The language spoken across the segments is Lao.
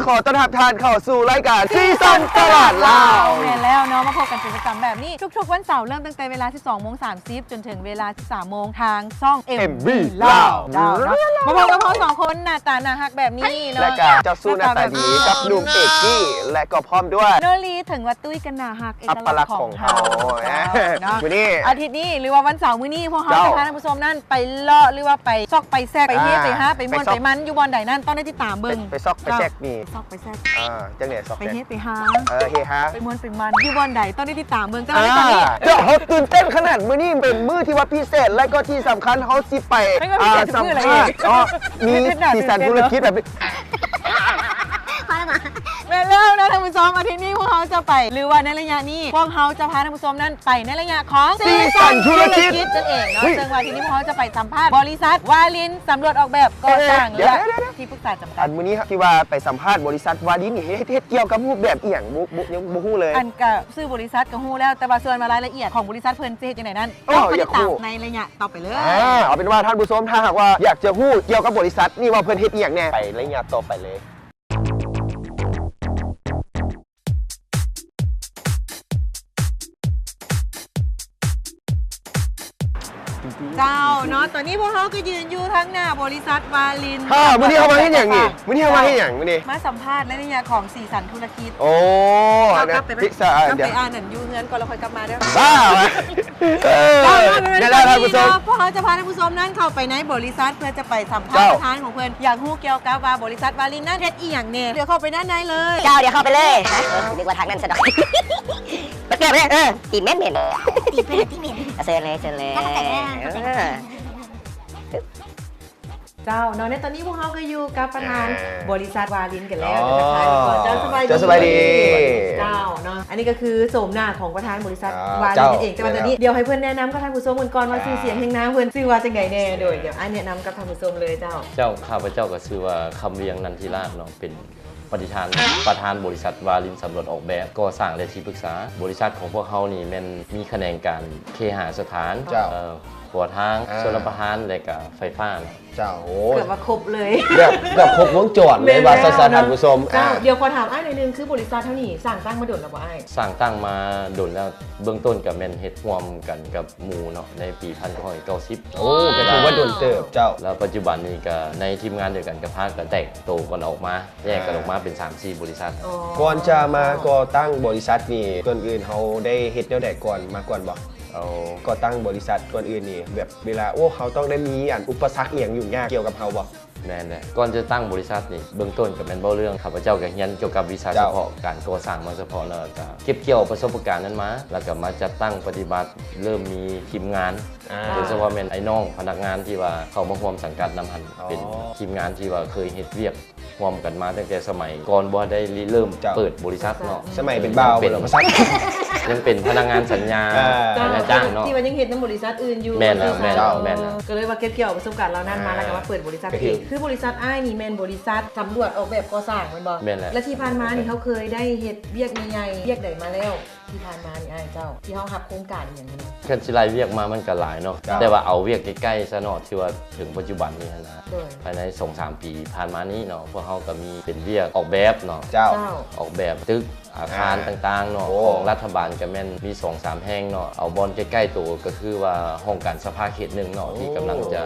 ຂໍຕ້ອນຮັບທ່ານເຂົ້າສູ່ລາຍການສີສັນຕະຫຼາດລາວ. ແມ່ນແລ້ວເນາະ ມາພົບກັນເປັນປະຈຳແບບນີ້ ທຸກໆວັນເສົາ ເລີ່ມຕັ້ງແຕ່ເວລາສິບສອງໂມງສາມສິບ ຈົນເຖິງເວລາສິບສາມໂມງ ທາງຊ່ອງ ເອັມ ເອັມ ວີ ລາວ ລາວເນາະ. ມາພົບກັບເຮົາສອງຄົນ ໜ້າຕາໜ້າຮັກແບບນີ້ເນາະ ແລະກະເຈົ້າຊູ້ໜ້າຕາດີກັບໜຸ່ມເອກກີ້ ແລະກໍພ້ອມດ້ວຍ ໂນລີ ເຖິງວ່າຕຸ້ຍກໍໜ້າຮັກ ເອກະລັກຂອງເຮົາເນາະ. ມື້ນີ້ ອາທິດນີ້ ຫຼືວ່າວັນເສົາມື້ນີ້ ພວກເຮົາຈະພາທ່ານຜູ້ຊົມນັ້ນໄປເລາະ ຫຼືວ່າໄປຊອກໄປແຊກ ໄປເຮໄປຮາ ໄປມ່ວນໄປມັນ ຢູ່ບ່ອນໃດນັ້ນ ຕ້ອງໄດ້ຕິດຕາມເບິ່ງ. ໄປຊອກໄປແຊກນີ້ ຊອກໄປແຊກ ເອີ ຈັ່ງໃດ ຊອກໄປເຮໄປຮາ ເອີ ເຮຮາ ໄປມ່ວນໄປມັນ ຢູ່ບ່ອນໃດ ຕ້ອງໄດ້ຕິດຕາມເບິ່ງ. ແຕ່ວ່າໃນຕອນນີ້ ເຈົ້າ ເຮົາຕື່ນເຕັ້ນຂະໜາດ ມື້ນີ້ເປັນມື້ທີ່ວ່າພິເສດ ແລະກໍທີ່ສຳຄັນ ເຮົາຊິໄປ ເປັນມື້ພິເສດ ອ່າ ສຳພາດ ເນາະ ມີສີສັນທຸລະກິດແບບນີ້ ແມ່ນແລ້ວເນາະທ່ານຜູ້ຊົມ ອາທິດນີ້ພວກເຮົາຈະໄປ ຫຼືວ່າໃນໄລຍະນີ້ ພວກເຮົາຈະພາທ່ານຜູ້ຊົມນັ້ນໄປໃນໄລຍະຂອງສີສັນທຸລະກິດນັ້ນເອງເນາະ. ເຊິ່ງວ່າອາທິດນີ້ພວກເຮົາຈະໄປສຳພາດບໍລິສັດວາລິນສຳຫຼວດອອກແບບກໍ່ສ້າງ ແລະທີ່ປຶກສາຈຳກັດ. ອັນມື້ນີ້ທີ່ວ່າໄປສຳພາດບໍລິສັດວາລິນນີ້ ເຮັດ ເຮັດກ່ຽວກັບຮູບແບບອີ່ຫຍັງ? ບໍ່ ບໍ່ ຍັງບໍ່ຮູ້ເລີຍ. ອັນກະຊື່ບໍລິສັດກະຮູ້ແລ້ວ ແຕ່ວ່າສ່ວນວ່າລາຍລະອຽດຂອງບໍລິສັດເພິ່ນຈະເຮັດຈັ່ງໃດນັ້ນ ຕ້ອງໄປຕິດຕາມໃນໄລຍະຕໍ່ໄປເລີຍ. ເອົາເປັນວ່າທ່ານຜູ້ຊົມ ຖ້າຫາກວ່າຢາກຈະຮູ້ກ່ຽວກັບບໍລິສັດນີ້ວ່າເພິ່ນເຮັດອີ່ຫຍັງແດ່ ໄປໄລຍະຕໍ່ໄປເລີຍ. ເຈົ້າເນາະ ຕອນນີ້ພວກເຮົາກໍຢືນຢູ່ທາງໜ້າບໍລິສັດວາລິນ. ເອີ ມື້ນີ້ເຮົາມາເຮັດຫຍັງນີ້? ມື້ນີ້ເຮົາມາເຮັດຫຍັງມື້ນີ້? ມາສຳພາດໃນໄລຍະຂອງສີສັນທຸລະກິດ. ໂອ້ ເຮົາກັບໄປ ພິກສາ ກັບໄປອ່ານນັ້ນຢູ່ເຮືອນກ່ອນ ແລ້ວຄ່ອຍກັບມາເດີ. ບ້າວະ. ເອີ ເຈົ້າ ແລ້ວທ່ານຜູ້ຊົມ ພວກເຮົາຈະພາທ່ານຜູ້ຊົມນັ້ນເຂົ້າໄປໃນບໍລິສັດ ເພື່ອຈະໄປສຳພາດປະທານຂອງເພິ່ນ ຢາກຮູ້ກ່ຽວກັບວ່າບໍລິສັດວາລິນນັ້ນເຮັດອີ່ຫຍັງແດ່. ດຽວເຂົ້າໄປດ້ານໃນເລີຍ. ເຈົ້າ ດຽວເຂົ້າໄປເລີຍ. ເອີ ນຶກວ່າທາງນັ້ນສະດອກ. ໄປເກີບເລີຍ. ເອີ ຕີນເໝັນໆ. ຕີນເໝັນ ຕີນເໝັນ. ເຊີນເລີຍ ເຊີນເລີຍ. ເຈົ້າເນາະ ໃນຕອນນີ້ພວກເຮົາກໍຢູ່ກັບປະທານ ອ່າ ບໍລິສັດວາລິນກັນແລ້ວ. ເຈົ້າ ເຈົ້າ ສະບາຍດີ. ເຈົ້າ ສະບາຍດີ. ເຈົ້າເນາະ ອັນນີ້ກໍຄືໂສມໜ້າຂອງປະທານບໍລິສັດ ອ່າ ວາລິນນັ້ນເອງ. ເຈົ້າ ແຕ່ວ່າຕອນນີ້ ອ່າ ດຽວໃຫ້ເພິ່ນແນະນຳກັບທ່ານຜູ້ຊົມເພິ່ນກ່ອນວ່າ ອ່າ ຊື່ສຽງແຫ່ງນາມເພິ່ນຊື່ວ່າຈັ່ງໃດແດ່. ໂດຍ ດຽວອ້າຍແນະນຳກັບທ່ານຜູ້ຊົມເລີຍ. ເຈົ້າ ເຈົ້າ ຂ້າພະເຈົ້າກໍຊື່ວ່າ ຄຳວຽງ ນັນທິລາດເນາະ ເປັນປະທານ ປະທານບໍລິສັດວາລິນສຳຫຼວດອອກແບບກໍ່ສ້າງ ແລະທີ່ປຶກສາ. ບໍລິສັດຂອງພວກເຮົານີ້ແມ່ນມີຂະແໜງການເຄຫະສະຖານ ເຈົ້າ ເອີ ຂົວທາງ ອ່າ ຊົນລະປະທານ ແລະກະໄຟຟ້າ. ເຈົ້າ ໂອ້ ເກືອບວ່າຄົບເລີຍ. ແບບ ແບບຄົບວົງຈອນເລີຍ ວ່າຊັ້ນຊະ ທ່ານຜູ້ຊົມ. ເຈົ້າ ອ່າ ດຽວຂໍຖາມອ້າຍໜ້ອຍໜຶ່ງ ຄືບໍລິສັດເຮົານີ້ສ້າງຕັ້ງມາດົນແລ້ວບໍ່ອ້າຍ? ສ້າງຕັ້ງມາດົນແລ້ວ ເບື້ອງຕົ້ນກໍແມ່ນເຮັດຮ່ວມກັນກັບໝູ່ເນາະ ໃນປີໜຶ່ງພັນເກົ້າຮ້ອຍເກົ້າສິບ. ໂອ້ ກໍຖືວ່າດົນເຕີບ. ເຈົ້າ ແລ້ວປັດຈຸບັນນີ້ກໍໃນທີມງານດຽວກັນກໍພາກັນແຕກໂຕກັນອອກມາ ແຍກກັນອອກມາເປັນສາມສີ່ບໍລິສັດ. ກ່ອນຈະມາກໍ່ຕັ້ງບໍລິສັດນີ້ ກ່ອນອື່ນເຮົາໄດ້ເຮັດແນວໃດກ່ອນ ມາກ່ອນບໍ່? ເອົາ ກໍ່ຕັ້ງບໍລິສັດກ່ອນອື່ນນີ້ ແບບເວລາ ໂອ້ ເຮົາຕ້ອງໄດ້ມີອັນອຸປະສັກອີ່ຫຍັງຫຍຸ້ງຍາກກ່ຽວກັບເຮົາບໍ່? ແມ່ນແຫຼະ ກ່ອນຈະຕັ້ງບໍລິສັດນີ້ ເບື້ອງຕົ້ນກໍແມ່ນເວົ້າເລື່ອງ ຂ້າພະເຈົ້າກໍຮຽນກ່ຽວກັບວິຊາສະເພາະ ເຈົ້າ ການກໍ່ສ້າງມາສະເພາະ ແລ້ວກໍເກັບກ່ຽວປະສົບປະການນັ້ນມາ ແລ້ວກໍມາຈັດຕັ້ງປະຕິບັດ ເລີ່ມມີທີມງານ ອ່າ ໂດຍສະເພາະແມ່ນອ້າຍນ້ອງພະນັກງານທີ່ວ່າເຂົ້າມາຮ່ວມສັງກັດນຳຫັ້ນ ອໍ ເປັນທີມງານທີ່ວ່າເຄີຍເຮັດວຽກຮ່ວມກັນມາຕັ້ງແຕ່ສະໄໝກ່ອນບໍ່ໄດ້ລິເລີ່ມ ເຈົ້າ ເປີດບໍລິສັດເນາະ. ສະໄໝເປັນບ່າວ ເປັນ ບໍ່ ບໍ່ ຍັງເປັນພະນັກງານສັນຍາ ອ່າ ສັນຍາຈ້າງເນາະ ທີ່ວ່າຍັງເຮັດນຳບໍລິສັດອື່ນຢູ່. ແມ່ນແລ້ວ ວ່າຊັ້ນຊະ. ແມ່ນແລ້ວ ເຈົ້າ ແມ່ນແລ້ວ. ເອີ ກໍເລີຍວ່າເກັບກ່ຽວປະສົບການເຫຼົ່ານັ້ນມາ ອ່າ ແລ້ວກໍມາເປີດບໍລິສັດເອງ. ຄືບໍລິສັດອ້າຍນີ້ແມ່ນບໍລິສັດສຳຫຼວດອອກແບບກໍ່ສ້າງແມ່ນບໍ່? ແມ່ນແຫຼະ. ແລະທີ່ຜ່ານມານີ້ເຮົາເຄີຍໄດ້ເຮັດວຽກໃຫຍ່ໆ ວຽກໃດມາແລ້ວ? ທີ່ຜ່ານມານີ້ອ້າຍເຈົ້າ ທີ່ເຮົາຮັບໂຄງການອີ່ຫຍັງນີ້ ຄັນຊິໄລ່ວຽກມາມັນກໍຫຼາຍເນາະ ເຈົ້າ ແຕ່ວ່າເອົາວຽກໃກ້ໆຊະເນາະ ທີ່ວ່າເຖິງປັດຈຸບັນນີ້ຫັ້ນນະ. ໂດຍ ພາຍໃນສອງສາມປີຜ່ານມານີ້ເນາະ ພວກເຮົາກໍມີເປັນວຽກອອກແບບເນາະ ເຈົ້າ ເຈົ້າ ອອກແບບຕຶກອາຄານ ອ່າ ຕ່າງໆເນາະ ໂອ້ ຂອງລັດຖະບານກໍແມ່ນມີສອງສາມແຫ່ງເນາະ ເອົາບ່ອນໃກ້ໆໂຕກໍຄືວ່າຫ້ອງການສະພາເຂດໜຶ່ງເນາະ ໂອ້ ທີ່ກຳລັງຈະ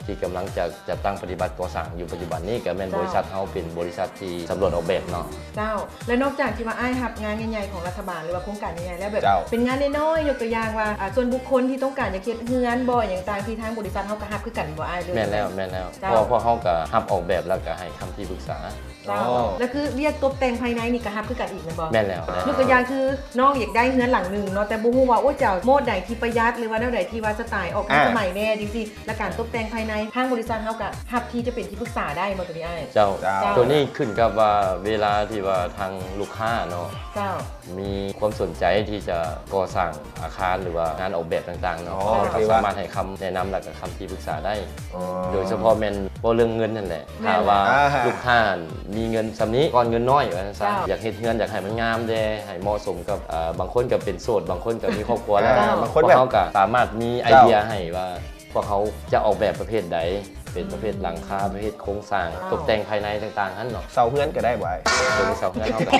ທີ່ກຳລັງຈະຈັດຕັ້ງປະຕິບັດກໍ່ສ້າງຢູ່ປັດຈຸບັນນີ້ ກໍແມ່ນ ເຈົ້າ ບໍລິສັດເຮົາເປັນບໍລິສັດທີ່ສຳຫຼວດອອກແບບເນາະ. ເຈົ້າ ແລະນອກຈາກທີ່ວ່າອ້າຍຮັບງານໃຫຍ່ໆຂອງລັດຖະບານ ຫຼືວ່າໂຄງການໃຫຍ່ໆແລ້ວ ແບບ ເຈົ້າ ເປັນງານນ້ອຍໆ ຍົກຕົວຢ່າງວ່າ ອ່າ ສ່ວນບຸກຄົນທີ່ຕ້ອງການຢາກເຮັດເຮືອນບໍ່ ຫຍັງຕ່າງໆ ທີ່ທາງບໍລິສັດເຮົາກໍຮັບຄືກັນບໍ່ອ້າຍ? ແມ່ນແລ້ວ ແມ່ນແລ້ວ ເຈົ້າ ເພາະວ່າພວກເຮົາກໍຮັບອອກແບບ ແລ້ວກໍໃຫ້ຄຳທີ່ປຶກສາ. ເຈົ້າ ອໍ ແລ້ວຄືວຽກຕົບແຕ່ງພາຍໃນນີ້ກໍຮັບຄືກັນອີກແມ່ນບໍ່? ແມ່ນແລ້ວ ແມ່ນແລ້ວ. ຍົກຕົວຢ່າງຄືນ້ອງຢາກໄດ້ເຮືອນຫຼັງໜຶ່ງເນາະ ແຕ່ບໍ່ຮູ້ວ່າ ໂອ້ ຈະເອົາໂໝດໃດທີ່ປະຢັດ ຫຼືວ່າແນວໃດທີ່ວ່າສະໄຕອອກທັນ ອ່າ ສະໄໝແດ່ຈັ່ງຊີ້ ແລະການຕົບແຕ່ງພາຍໃນ ທາງບໍລິສັດເຮົາກໍຮັບທີ່ຈະເປັນທີ່ປຶກສາໄດ້ບໍ່ໂຕນີ້ອ້າຍ? ເຈົ້າ ເຈົ້າ ໂຕນີ້ຂຶ້ນກັບວ່າເວລາທີ່ວ່າທາງລູກຄ້າເນາະ ເຈົ້າ ມີຄວາມສົນໃຈທີ່ຈະກໍ່ສ້າງອາຄານ ຫຼືວ່າງານອອກແບບຕ່າງໆເນາະ ອໍ ເຮົາກໍສາມາດໃຫ້ຄຳແນະນຳ ແລະກະຄຳທີ່ປຶກສາໄດ້. ອໍ ໂດຍສະເພາະແມ່ນເວົ້າເລື່ອງເງິນຫັ້ນແຫຼະ ແມ່ນ ຖ້າວ່າ ອ່າ ລູກຄ້າມີເງິນສ່ຳນີ້ ກ້ອນເງິນນ້ອຍວ່າຊັ້ນຊະ ເຈົ້າ ຢາກເຮັດເຮືອນ ຢາກໃຫ້ມັນງາມແດ່ ໃຫ້ເໝາະສົມກັບ ເອີ ບາງຄົນກໍເປັນໂສດ ບາງຄົນກໍມີຄອບຄົວແລ້ວ ອ່າ ບາງຄົນ ພວກເຮົາກໍສາມາດມີໄອເດຍ ເຈົ້າ ໃຫ້ວ່າພວກເຮົາຈະອອກແບບປະເພດໃດ ເປັນປະເພດຫຼັງຄາ ປະເພດໂຄງສ້າງ ເຈົ້າ ຕົກແຕ່ງພາຍໃນຕ່າງໆຫັ້ນເນາະ. ເສົາເຮືອນກໍໄດ້ບໍ່ອ້າຍ? ຕົວເສົາເຮືອນເຮົາກໍ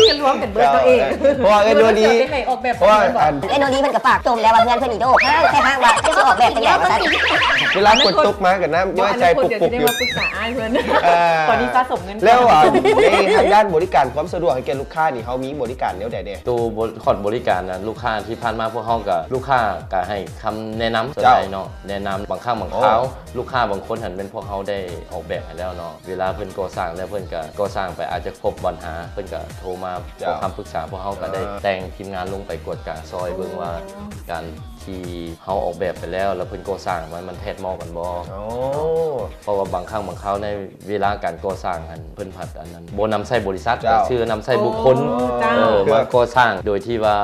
ກໍລວມເປັນເບີດເຂົາເອງ. ເພາະວ່າເອີ້ນວ່າດີ ເຂົາເຈົ້າໄດ້ໃຫ້ອອກແບບ ເພາະວ່າອັນ ເອື້ອຍໂນລີເພິ່ນກໍປາກຈົ່ມແລ້ວວ່າເຮືອນເພິ່ນນີ້ໂດກ ແທ້ໆວ່າເພິ່ນຊິອອກແບບຈັ່ງໃດວ່າຊັ້ນ. ເວລາຝົນຕົກມາກໍນ້ຳຍ້ອຍໃສ່ປຸກໆຢູ່ ເວລາອະນາຄົດ ດຽວຊິໄດ້ມາປຶກສາອ້າຍເພິ່ນ. ເອີ ຕອນນີ້ສະສົມເງິນ ແລ້ວ ອັນ ໃນທາງດ້ານບໍລິການຄວາມສະດວກໃຫ້ແກ່ລູກຄ້ານີ້ ເຮົາມີບໍລິການແນວໃດແດ່? ໂຕ ຄອດບໍລິການນະ ລູກຄ້າທີ່ຜ່ານມາພວກເຮົາກໍ ລູກຄ້າກໍໃຫ້ຄຳແນະນຳສ່ວນໃຫຍ່ເນາະ ເຈົ້າ ແນະນຳ. ບາງຄັ້ງບາງຄາວ ໂອ້ ລູກຄ້າບາງຄົນຫັ້ນແມ່ນພວກເຮົາໄດ້ອອກແບບໃຫ້ແລ້ວເນາະ ເວລາເພິ່ນກໍ່ສ້າງແລ້ວ ເພິ່ນກໍກໍ່ສ້າງໄປອາດຈະພົບບັນຫາ ເພິ່ນກໍໂທມາ ເຈົ້າ ຂໍຄຳປຶກສາພວກເຮົາກໍໄດ້ ອ່າ ແຕ່ງທີມງານລົງໄປກວດກາຊ່ອຍເບິ່ງວ່າ ໂອ້ ການທີ່ເຮົາອອກແບບໄປແລ້ວ ແລ້ວເພິ່ນກໍ່ສ້າງມັນ ມັນແທດເໝາະກັນບໍ່? ໂອ້ ເພາະວ່າບາງຄັ້ງບາງຄາວໃນເວລາການກໍ່ສ້າງຫັ້ນ ເພິ່ນພັດອັນນັ້ນ ບໍ່ນຳໃຊ້ບໍລິສັດ ເຈົ້າ ແຕ່ຊື່ນຳໃຊ້ບຸກຄົນ ໂອ້ ເຈົ້າ ເອີ ມາກໍ່ສ້າງ ໂດຍທີ່ວ່າ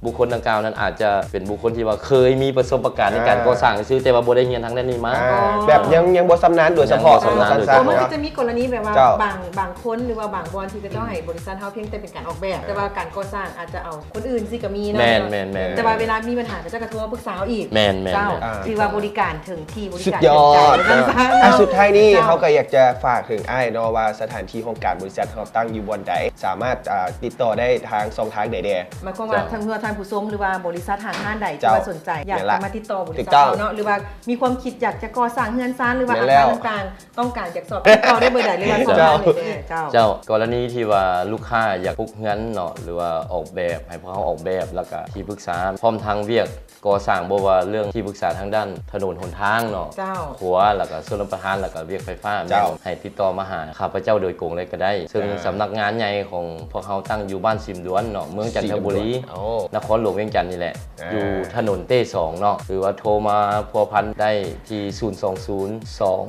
ບຸກຄົນດັ່ງກ່າວນັ້ນອາດຈະເປັນບຸກຄົນທີ່ວ່າເຄີຍມີປະສົບປະການໃນການ ອ່າ ກໍ່ສ້າງຊື່ ແຕ່ວ່າບໍ່ໄດ້ຮຽນທາງດ້ານນີ້ມາ ອ່າ ແບບຍັງ ຍັງບໍ່ຊຳນານໂດຍສະເພາະ ຍັງບໍ່ຊຳນານໂດຍສະເພາະ. ເພາະວ່າມັນກໍຈະມີກໍລະນີແບບວ່າ ເຈົ້າ ບາງ ບາງຄົນ ຫຼືວ່າບາງບ່ອນທີ່ເຂົາເຈົ້າໃຫ້ບໍລິສັດເຮົາພຽງແຕ່ເປັນການອອກແບບ ອ່າ ແຕ່ວ່າການກໍ່ສ້າງອາດຈະເອົາຄົນອື່ນຊິກໍມີເນາະ. ແມ່ນ ແມ່ນ ແມ່ນ ແຕ່ວ່າເວລາມີບັນຫາ ເຂົາເຈົ້າກໍໂທມາປຶກສາເຮົາອີກ. ແມ່ນ ແມ່ນ ເຈົ້າ ແມ່ນ ອ່າ ຖືວ່າບໍລິການເຖິງທີ່ບໍລິການເຖິງໃຈ ສຸດຍອດ ສຸດຍອດ. ອ່າ ສຸດທ້າຍນີ້ ເຈົ້າ ເຮົາກໍຢາກຈະຝາກເຖິງອ້າຍເນາະ ວ່າສະຖານທີ່ຂອງການບໍລິສັດເຮົາຕັ້ງຢູ່ບ່ອນໃດ ສາມາດ ອ່າ ຕິດຕໍ່ໄດ້ທາງຊ່ອງທາງໃດແດ່? ໝາຍຄວາມວ່າ ເຈົ້າ ທ່ານຜູ້ຊົມ ຫຼືວ່າບໍລິສັດຫ້າງຮ້ານໃດ ເຈົ້າ ທີ່ວ່າສົນໃຈຢາກຈະມາຕິດຕໍ່ບໍລິສັດເຮົາເນາະ ຫຼືວ່າມີຄວາມຄິດຢາກຈະກໍ່ສ້າງເຮືອນຊານ ຫຼືວ່າອາຄານຕ່າງໆ ຕ້ອງການຢາກສອບຕິດຕໍ່ໄດ້ເບີໃດ ຫຼືວ່າຊ່ອງທາງໃດແດ່? ເຈົ້າ ເຈົ້າ ກໍລະນີທີ່ວ່າລູກຄ້າຢາກປຸກເຮືອນເນາະ ຫຼືວ່າອອກແບບ ໃຫ້ພວກເຮົາອອກແບບ ແລ້ວກະທີ່ປຶກສາ ພ້ອມທັງວຽກ ກໍ່ສ້າງ ບໍ່ວ່າເລື່ອງທີ່ປຶກສາທາງດ້ານຖະໜົນຫົນທາງເນາະ ເຈົ້າ ຂົວ ແລ້ວກະຊົນລະປະທານ ແລ້ວກະວຽກໄຟຟ້າ ເຈົ້າ ແມ່ນໃຫ້ຕິດຕໍ່ມາຫາຂ້າພະເຈົ້າໂດຍກົງເລີຍກໍໄດ້ ເຊິ່ງ ອ່າ ສຳນັກງານໃຫຍ່ຂອງພວກເຮົາຕັ້ງຢູ່ບ້ານສິມດວນເນາະ ເມືອງຈັນທະບູລີ ສິມດວນ ໂອ້ ນະຄອນຫຼວງວຽງຈັນນີ້ແຫຼະ ອ່າ ຢູ່ຖະໜົນເຕສອງເນາະ ຫຼືວ່າໂທມາພົວພັນໄດ້ທີ່ ສູນສອງສູນ ສອງ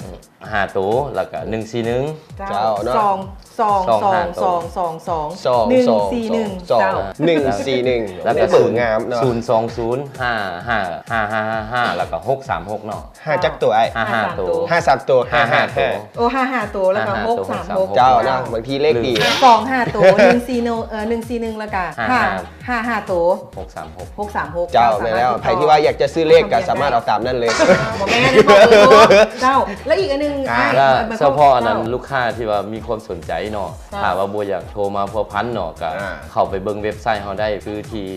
ຫ້າໂຕ ແລ້ວກະ ໜຶ່ງສີ່ໜຶ່ງ ເຈົ້າ ເຈົ້າເນາະ ສອງ ສອງ ສອງ ສອງ ສອງ ໜຶ່ງສີ່ໜຶ່ງ ເຈົ້າ ໜຶ່ງສີ່ໜຶ່ງ ແລ້ວກະ ເບີງາມເນາະ ສູນສອງສູນ ຫ້າຫ້າ ຫ້າຫ້າ ແລ້ວກະ ຫົກສາມຫົກເນາະ ຫ້າຈັກໂຕອ້າຍ? ຫ້າຫ້າໂຕ ຫ້າສາມໂຕ ຫ້າຫ້າໂຕ ໂອ້ ຫ້າຫ້າໂຕ ແລ້ວກະ ຫົກສາມຫົກ ຫົກສາມຫົກ ເຈົ້າເນາະ ບາງທີເລກດີ ສອງຫ້າໂຕ ໜຶ່ງສີ່ໜຶ່ງ ເອີ ໜຶ່ງສີ່ໜຶ່ງ ແລ້ວກະ ຫ້າຫ້າ ຫ້າຫ້າໂຕ ຫົກສາມຫົກ ຫົກສາມຫົກ ເຈົ້າ ເຈົ້າ ແມ່ນແລ້ວ ສາມາດຕິດຕໍ່ ໃຜທີ່ວ່າຢາກຈະຊື້ເລກກໍສາມາດເອົາຕາມນັ້ນເລີຍ ບໍ່ແມ່ນ ບອກເບີໂທ ເຈົ້າ ແລ້ວອີກອັນໜຶ່ງ ອ່າ ອ່າ ແລ້ວສະເພາະອັນນັ້ນ ເຈົ້າ ລູກຄ້າທີ່ວ່າມີຄວາມສົນໃຈເນາະ ເຈົ້າ ຖ້າວ່າບໍ່ຢາກໂທມາພົວພັນເນາະ ກໍ ອ່າ ເຂົ້າໄປເບິ່ງເວັບໄຊເຮົາໄດ້ ຄືທີ່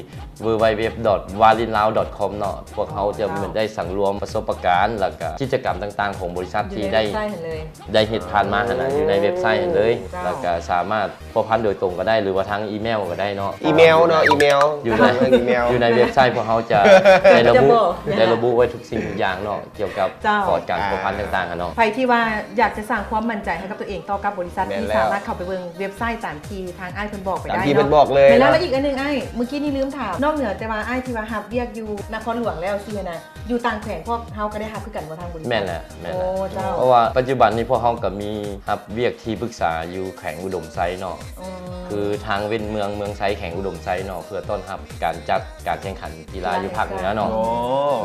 www.walinlao.com ເນາະ ພວກເຮົາຈະ ເຈົ້າ ແມ່ນໄດ້ສັງລວມປະສົບປະການ ແລ້ວກະກິດຈະກຳຕ່າງໆຂອງບໍລິສັດທີ່ໄດ້ ຢູ່ໃນເວັບໄຊຫັ້ນເລີຍ ໄດ້ເຮັດຜ່ານມາຫັ້ນນະ ເອີ ຢູ່ໃນເວັບໄຊຫັ້ນເລີຍ ເຈົ້າ ແລ້ວກະສາມາດພົວພັນໂດຍຕົງກໍໄດ້ ຫຼືວ່າທາງອີເມວກໍໄດ້ເນາະ ອີເມວເນາະ ອີເມວ ຢູ່ໃນ ຢູ່ໃນເວັບໄຊພວກເຮົາຈະໄດ້ລະບຸ ຈະບອກ ໄດ້ລະບຸໄວ້ທຸກສິ່ງທຸກຢ່າງເນາະ ກ່ຽວກັບ ເຈົ້າ ປະຫວັດການພົວພັນຕ່າງໆຫັ້ນເນາະ ໃຜທີ່ວ່າຢາກຈະສ້າງຄວາມໝັ້ນໃຈໃຫ້ກັບຕົວເອງຕໍ່ກັບບໍລິສັດ ແມ່ນແລ້ວ ນີ້ສາມາດເຂົ້າໄປເບິ່ງເວັບໄຊຕາມທີ່ທາງອ້າຍເພິ່ນບອກໄປໄດ້ ຕາມທີ່ເພິ່ນບອກເລີຍ ແມ່ນແລ້ວ ເນາະ ແລ້ວອີກອັນໜຶ່ງອ້າຍ ມື້ກີ້ນີ້ລືມຖາມ ນອກເໜືອແຕ່ວ່າອ້າຍທີ່ວ່າຮັບວຽກຢູ່ນະຄອນຫຼວງແລ້ວຊີ້ນະ ຢູ່ຕ່າງແຂວງພວກເຮົາກໍໄດ້ຮັບຄືກັນບໍ່ທາງບໍລິສັດ? ແມ່ນແຫຼະ ແມ່ນແຫຼະ ໂອ້ ເຈົ້າ ເພາະວ່າປັດຈຸບັນນີ້ພວກເຮົາກໍມີຮັບວຽກທີ່ປຶກສາຢູ່ແຂວງອຸດົມໄຊເນາະ ອືມ ຄືທາງເວັ້ນເມືອງ ເມືອງໄຊ ແຂວງອຸດົມໄຊເນາະ ເພື່ອຕ້ອນຮັບການຈັດການແຂ່ງຂັນ ກິລາຢູ່ພາກເໜືອເນາະ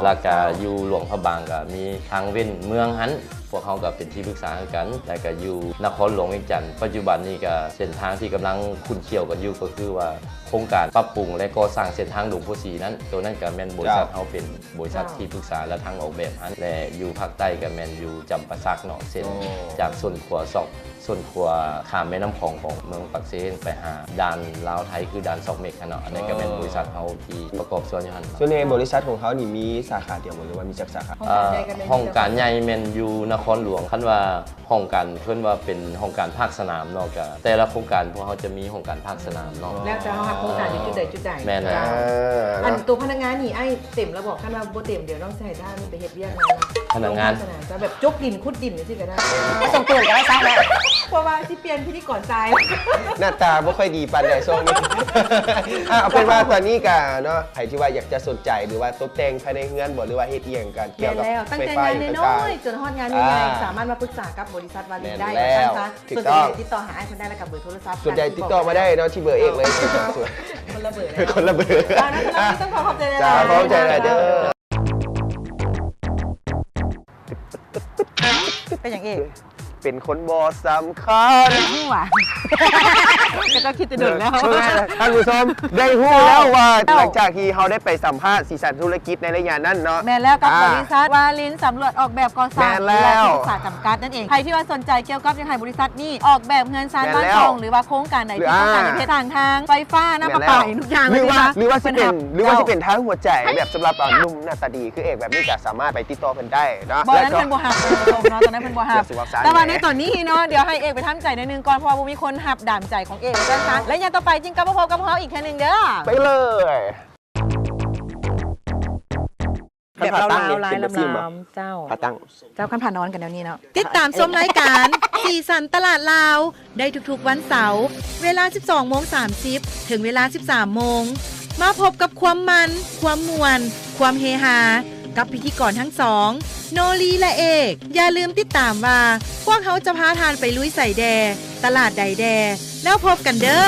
ແລ້ວກະຢູ່ຫຼວງພະບາງກະມີທາງເວັ້ນເມືອງຫັ້ນ ພວກເຮົາກະເປັນທີ່ປຶກສາໃຫ້ກັນ ແລ້ວກະຢູ່ນະຄອນຫຼວງວຽງຈັນ ປັດຈຸບັນນີ້ກະເສັ້ນທາງທີ່ກຳລັງຂຸ້ນຂ້ຽວກັນຢູ່ ກໍຄືວ່າໂຄງການປັບປຸງ ແລະ ກໍ່ສ້າງເສັ້ນທາງດົງໂພສີນັ້ນ ໂຕນັ້ນກະແມ່ນບໍລິສັດເຮົາເປັນບໍລິສັດທີ່ປຶກສາ ແລະ ທັງອອກແບບຫັ້ນ ແລະ ຢູ່ພາກໃຕ້ກະແມ່ນຢູ່ຈຳປາສັກເນາະ ເສັ້ນຈາກສົ້ນຂົວຊອກ ສົ້ນຂົວຂ້າມແມ່ນ້ຳຂອງຂອງເມືອງປາກເຊໄປຫາດ່ານລາວໄທ ຄືດ່ານຊອກເມັກຫັ້ນເນາະ ອັນນັ້ນກະແມ່ນບໍລິສັດເຮົາທີ່ປະກອບສ່ວນຢູ່ຫັ້ນ. ສ່ວນໃຫຍ່ບໍລິສັດຂອງເຮົານີ້ມີສາຂາດຽວບໍ່ ຫຼືວ່າມີຈັກສາຂາ? ຫ້ອງການໃຫຍ່ແມ່ນຢູ່ນະຄອນຫຼວງ ຄັນວ່າຫ້ອງການເພິ່ນວ່າເປັນຫ້ອງການພາກສະໜາມເນາະ ກະແຕ່ລະໂຄງການພວກເຮົາຈະມີຫ້ອງການພາກສະໜາມເນາະ ແລ້ວແຕ່ເຮົາຮັບໂຄງການຢູ່ຈຸດໃດຈຸດໃດ. ແມ່ນແລ້ວ ເຈົ້າ ອືມ ອັນໂຕພະນັກງານນີ້ອ້າຍເຕັມແລ້ວບໍ່? ຄັນວ່າບໍ່ເຕັມ ດຽວນ້ອງຊິໃຫ້ທ່ານໄປເຮັດວຽກງານ ພະນັກງານ ໂຮງພາກສະໜາມ ຈະແບບຈົກດິນຂຸດດິນຈັ່ງຊີ້ກໍໄດ້ ສົ່ງປືນກໍໄດ້ຊະ ເພາະວ່າຊິປ່ຽນພິທີກອນຊາຍ ໜ້າຕາບໍ່ຄ່ອຍດີປານໃດຊ່ວງນີ້ ອ່າ ເອົາເປັນວ່າຕອນນີ້ກະເນາະ ໃຜທີ່ວ່າຢາກຈະສົນໃຈ ຫຼືວ່າຕົກແຕ່ງພາຍໃນເຮືອນບໍ່ ຫຼືວ່າເຮັດອີ່ຫຍັງກະ ແມ່ນແລ້ວ ຕັ້ງແຕ່ງານນ້ອຍໆ ຈົນຮອດງານໃຫຍ່ໆ ອ່າ ສາມາດມາປຶກສາກັບບໍລິສັດວາລິນໄດ້ ແມ່ນແລ້ວ ວ່າຊັ້ນຊະ ຖືກຕ້ອງ ຕິດຕໍ່ຫາອ້າຍເພິ່ນໄດ້ ແລ້ວກະເບີໂທລະສັບ ສົນໃຈຕິດຕໍ່ມາໄດ້ເນາະ ທີ່ເບີເອກເລີຍ ຄົນລະເບີເລີຍ ຄົນລະເບີ ອ່າ ນັ້ນຄືຕ້ອງຂໍຂອບໃຈຫຼາຍໆ ເຈົ້າ ຂອບໃຈຫຼາຍເດີ. ເປັນຫຍັງອີກ? ເປັນຄົນບໍ່ສຳຄັນ. ຮູ້ຫວາ? ກໍເຈົ້າຄິດແຕ່ດົນແລ້ວ ເອີ ທ່ານຜູ້ຊົມໄດ້ຮູ້ແລ້ວວ່າ ເຈົ້າ ຫຼັງຈາກທີ່ເຮົາໄດ້ໄປສຳພາດສີສັນທຸລະກິດໃນໄລຍະນັ້ນເນາະ ແມ່ນແລ້ວ ກັບ ອ່າ ບໍລິສັດວາລິນສຳຫຼວດອອກແບບກໍ່ສ້າງ ແມ່ນແລ້ວ ແລະ ທີ່ປຶກສາຈຳກັດນັ້ນເອງ. ໃຜທີ່ວ່າສົນໃຈກ່ຽວກັບຢາກໃຫ້ບໍລິສັດນີ້ອອກແບບເຮືອນຊານ ແມ່ນແລ້ວ ບ້ານຊ່ອງ ຫຼືວ່າໂຄງການໃດທີ່ຕ້ອງການ ອ່າ ເຮັດທາງທາງໄຟຟ້າ ນ້ຳປະປາ ແມ່ນແລ້ວ ທຸກຢ່າງ ຫຼືວ່າ ຫຼືວ່າຊິເປັນ ເຈົ້າ ຫຼືວ່າຊິເປັນທາງຫົວໃຈ ແບບສຳລັບ ອ່າ ໜຸ່ມໜ້າຕາດີຄືເອກແບບນີ້ ກໍສາມາດໄປຕິດຕໍ່ເພິ່ນໄດ້ເນາະ ບໍ່ ແລ້ວກໍ ນັ້ນເພິ່ນບໍ່ຮັບ ທ່ານຜູ້ຊົມເນາະ ຕອນນັ້ນເພິ່ນບໍ່ຮັບ ແຕ່ວ່າໃນຕອນນີ້ເນາະ ດຽວໃຫ້ເອກໄປທຳໃຈໜ້ອຍໜຶ່ງກ່ອນ ເພາະວ່າບໍ່ມີຄົນຮັບດາມໃຈຂອງເອກວ່າຊັ້ນຊະ ແລະ ໄລຍະຕໍ່ໄປຈຶ່ງກັບມາພົບກັບພວກເຮົາອີກເທື່ອໜຶ່ງເດີ ໄປເລີຍ. ແບບລາວໆ ລາຍລຳໆ ເຈົ້າ ຂາຕັ້ງ ເຈົ້າ ຄັນພານອນກັນແນວນີ້ເນາະ. ຕິດຕາມຊົມລາຍການສີສັນຕະຫຼາດລາວ ໄດ້ທຸກໆວັນເສົາ ເວລາສິບສອງໂມງສາມສິບ ເຖິງເວລາສິບສາມໂມງ ມາພົບກັບຄວາມມັນ, ຄວາມມ່ວນ, ຄວາມເຮຮາ ກັບພິທີກອນທັງສອງ ໂນລີ ແລະ ເອກ. ຢ່າລືມຕິດຕາມວ່າ ພວກເຮົາຈະພາທ່ານໄປລຸຍໃສແດ່, ຕະຫຼາດໃດແດ່, ແລ້ວພົບກັນເດີ້.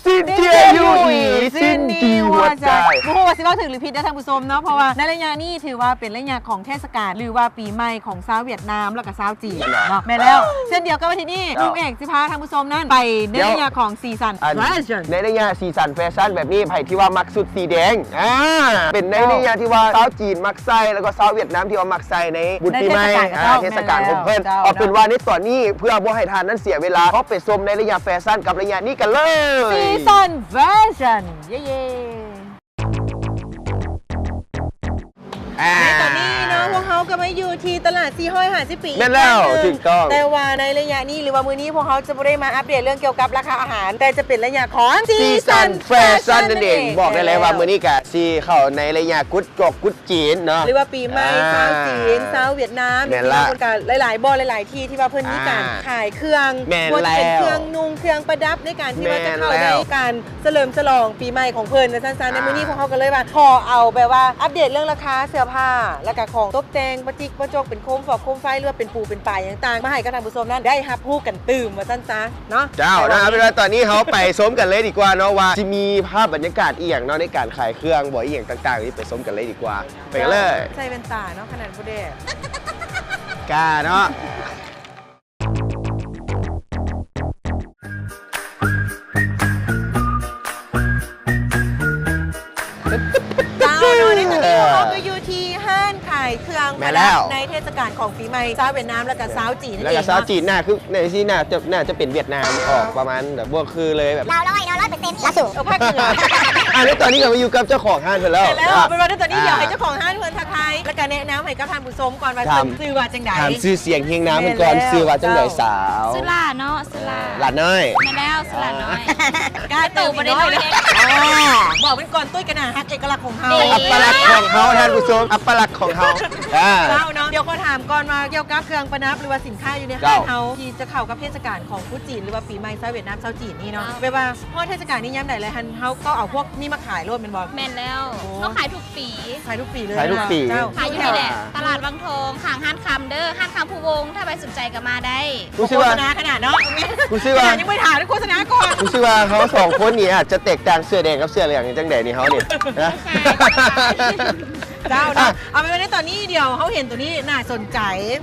ຊິນເທຍຢູ່ອີ ຊິນດີຫົວໃຈ. ບໍ່ຮູ້ວ່າຊິເວົ້າຖືກຫຼືຜິດເດີທ່ານຜູ້ຊົມເນາະ ເພາະວ່າໃນໄລຍະນີ້ຖືວ່າເປັນໄລຍະຂອງເທດສະການ ຫຼືວ່າປີໃໝ່ຂອງຊາວຫວຽດນາມ ແລ້ວກໍຊາວຈີນເນາະ ແມ່ນແລ້ວ. ເຊັ່ນດຽວກັບອາທິດນີ້ ເຈົ້າ ໜຸ່ມເອກຊິພາທ່ານຜູ້ຊົມນັ້ນໄປໃນໄລຍະຂອງສີສັນແຟຊັນ ໃນໄລຍະສີສັນແຟຊັນແບບນີ້ ໃຜທີ່ວ່າມັກຊຸດສີແດງ ອ່າ ເປັນໃນໄລຍະທີ່ວ່າຊາວຈີນມັກໃສ່ ແລ້ວກໍຊາວຫວຽດນາມທີ່ວ່າມັກໃສ່ໃນບຸນປີໃໝ່ ໃນເທດສະການຂອງເຂົາ ອ່າ ເທດສະການຂອງເພິ່ນ. ເຈົ້າ ເອົາເປັນວ່າໃນຕອນນີ້ ເພື່ອບໍ່ໃຫ້ທ່ານນັ້ນເສຍເວລາ ເຮົາໄປຊົມໃນໄລຍະແຟຊັນກັບໄລຍະນີ້ກັນເລີຍ. ຊີຊັນແຟຊັນ ເຢ້ໆ. ອ່າ ໃນຕອນນີ້ເນາະ ພວກເຮົາກໍມາຢູ່ທີ່ຕະຫຼາດສີ່ຮ້ອຍຫ້າສິບປີ ແມ່ນແລ້ວ ອີກຄັ້ງໜຶ່ງ ຖືກຕ້ອງ ແຕ່ວ່າໃນໄລຍະນີ້ ຫຼືວ່າມື້ນີ້ ພວກເຮົາຈະບໍ່ໄດ້ມາອັບເດດເລື່ອງກ່ຽວກັບລາຄາອາຫານ ແຕ່ຈະເປັນໄລຍະຂອງ ຊີຊັນແຟຊັນນັ້ນເອງ. ບອກໄດ້ເລີຍວ່າມື້ນີ້ກະຊິເຂົ້າໃນໄລຍະກຸດກອກກຸດຈີນເນາະ ຫຼືວ່າປີໃໝ່ ອ່າ ຊາວຈີນ ຊາວຫວຽດນາມ ແມ່ນລະ ທີ່ວ່າເພິ່ນກໍຫຼາຍໆບ່ອນ ຫຼາຍໆທີ່ທີ່ວ່າເພິ່ນມີການ ອ່າ ຂາຍເຄື່ອງ ແມ່ນແລ້ວ ບໍ່ວ່າຈະເປັນເຄື່ອງນຸ່ງ ເຄື່ອງປະດັບ ໃນການທີ່ວ່າຈະເຂົ້າໃນການສະເຫຼີມສະຫຼອງປີໃໝ່ຂອງເພິ່ນວ່າຊັ້ນຊະ. ອ່າ ໃນມື້ນີ້ພວກເຮົາກໍເລີຍວ່າ ຂໍເອົາແບບວ່າອັບເດດເລື່ອງລາຄາເສື້ອຜ້າ ແລ້ວກໍຂອງຕົບແຕ່ງປະຈິກປະຈົກ ເປັນໂຄມຟອກໂຄມໄຟ ຫຼືວ່າເປັນປູເປັນປາຍຕ່າງໆ ມາໃຫ້ກັບທ່ານຜູ້ຊົມນັ້ນໄດ້ຮັບຮູ້ກັນຕື່ມວ່າຊັ້ນຊະເນາະ. ເຈົ້າ ເນາະ ເອົາເປັນວ່າຕອນນີ້ເຮົາໄປຊົມກັນເລີຍດີກວ່າເນາະ ວ່າຊິມີພາບບັນຍາກາດອີ່ຫຍັງເນາະ ໃນການຂາຍເຄື່ອງບໍ ອີ່ຫຍັງຕ່າງໆ ໄປຊົມກັນເລີຍດີກວ່າ. ໄປກັນເລີຍ. ໃສ່ແວ່ນຕາເນາະ ຂະໜາດບໍ່ແດດ ກ້າເນາະ. ເຈົ້າເນາະ ໃນຕອນນີ້ເຮົາກໍຢູ່ທີ່ຮ້ານຂາຍເຄື່ອງປະດັບ ແມ່ນແລ້ວ ໃນເທດສະການຂອງປີໃໝ່ຊາວຫວຽດນາມ ແລ້ວກໍຊາວຈີນນັ້ນເອງເນາະ ແລ້ວກໍຊາວຈີນ ໜ້າຄື ໃນທີ່ໜ້າຈະ ໜ້າຈະເປັນຫວຽດນາມ ອອກປະມານແບບບໍ່ຄືເລີຍ ແບບລາວຮ້ອຍເນາະ ຮ້ອຍເປີເຊັນ ລາວສູງ ເອີ ພາກເໜືອ. ອ່າ ໃນຕອນນີ້ກໍມາຢູ່ກັບເຈົ້າຂອງຮ້ານເພິ່ນແລ້ວ ແມ່ນແລ້ວ ເນາະ ເປັນວ່າໃນຕອນນີ້ ອ່າ ດຽວໃຫ້ເຈົ້າຂອງຮ້ານເພິ່ນທັກທາຍ ແລ້ວກໍແນະນຳໃຫ້ກັບທ່ານຜູ້ຊົມກ່ອນວ່າເພິ່ນຊື່ວ່າຈັ່ງໃດ ຖາມຊື່ສຽງຮຽງນາມເພິ່ນກ່ອນ ແມ່ນແລ້ວ ຊື່ວ່າຈັ່ງໃດສາວ? ຊື່ຫຼ້າເນາະ ຊື່ຫຼ້າ ຫຼ້ານ້ອຍ ແມ່ນແລ້ວ ຊື່ຫຼ້ານ້ອຍ ອ່າ ກ້າຕື່ມ ບໍ່ໄດ້ນ້ອຍເດ້ ອ່າ ບອກເພິ່ນກ່ອນ ຕຸ້ຍກະໜາຮັກເອກະລັກຂອງເຮົາ ເອີ ອັດຕະລັກຂອງເຮົາ ທ່ານຜູ້ຊົມ ອັດຕະລັກຂອງເຮົາ ອ່າ ເຈົ້າເນາະ ດຽວຂໍຖາມກ່ອນວ່າກ່ຽວກັບເຄື່ອງປະດັບ ຫຼືວ່າສິນຄ້າຢູ່ໃນຮ້ານເຮົາ ເຈົ້າ ທີ່ຈະເຂົ້າກັບເທດສະການຂອງພຸດຈີນ ຫຼືວ່າປີໃໝ່ຊາວຫວຽດນາມຊາວຈີນນີ້ເນາະ ເຈົ້າ ແບບວ່າຮອດເທດສະການນີ້ຍາມໃດແລ້ວ ເຮົາກໍເອົາພວກນີ້ມາຂາຍໂລດແມ່ນບໍ່? ແມ່ນແລ້ວ ໂອ້ ເຮົາຂາຍທຸກ ປີ ຂາຍທຸກປີເລີຍ ຂາຍທຸກປີ ເຈົ້າ ຂາຍຢູ່ນີ້ແຫຼະ ຕະຫຼາດວັງທອງ ຂ້າງຮ້ານຄຳເດີ ຮ້ານຄຳພູວົງ ຖ້າໃຜສົນໃຈກໍມາໄດ້ ຮູ້ສຶກວ່າ ໂຄສະນາຂະໜາດເນາະ ຮູ້ສຶກວ່າ ຍັງບໍ່ໄດ້ຖາມໂຄສະນາກ່ອນ ຮູ້ສຶກວ່າເຮົາສອງຄົນນີ້ອາດຈະແຕກຕ່າງ ເສື້ອແດງກັບເສື້ອເຫຼືອງຈັ່ງໃດນີ້ ເຮົານີ້ ນະ ເຈົ້າເນາະ ອ່ະ ເອົາເປັນວ່າໃນຕອນນີ້ດຽວເຮົາເຫັນໂຕນີ້ໜ້າສົນໃຈ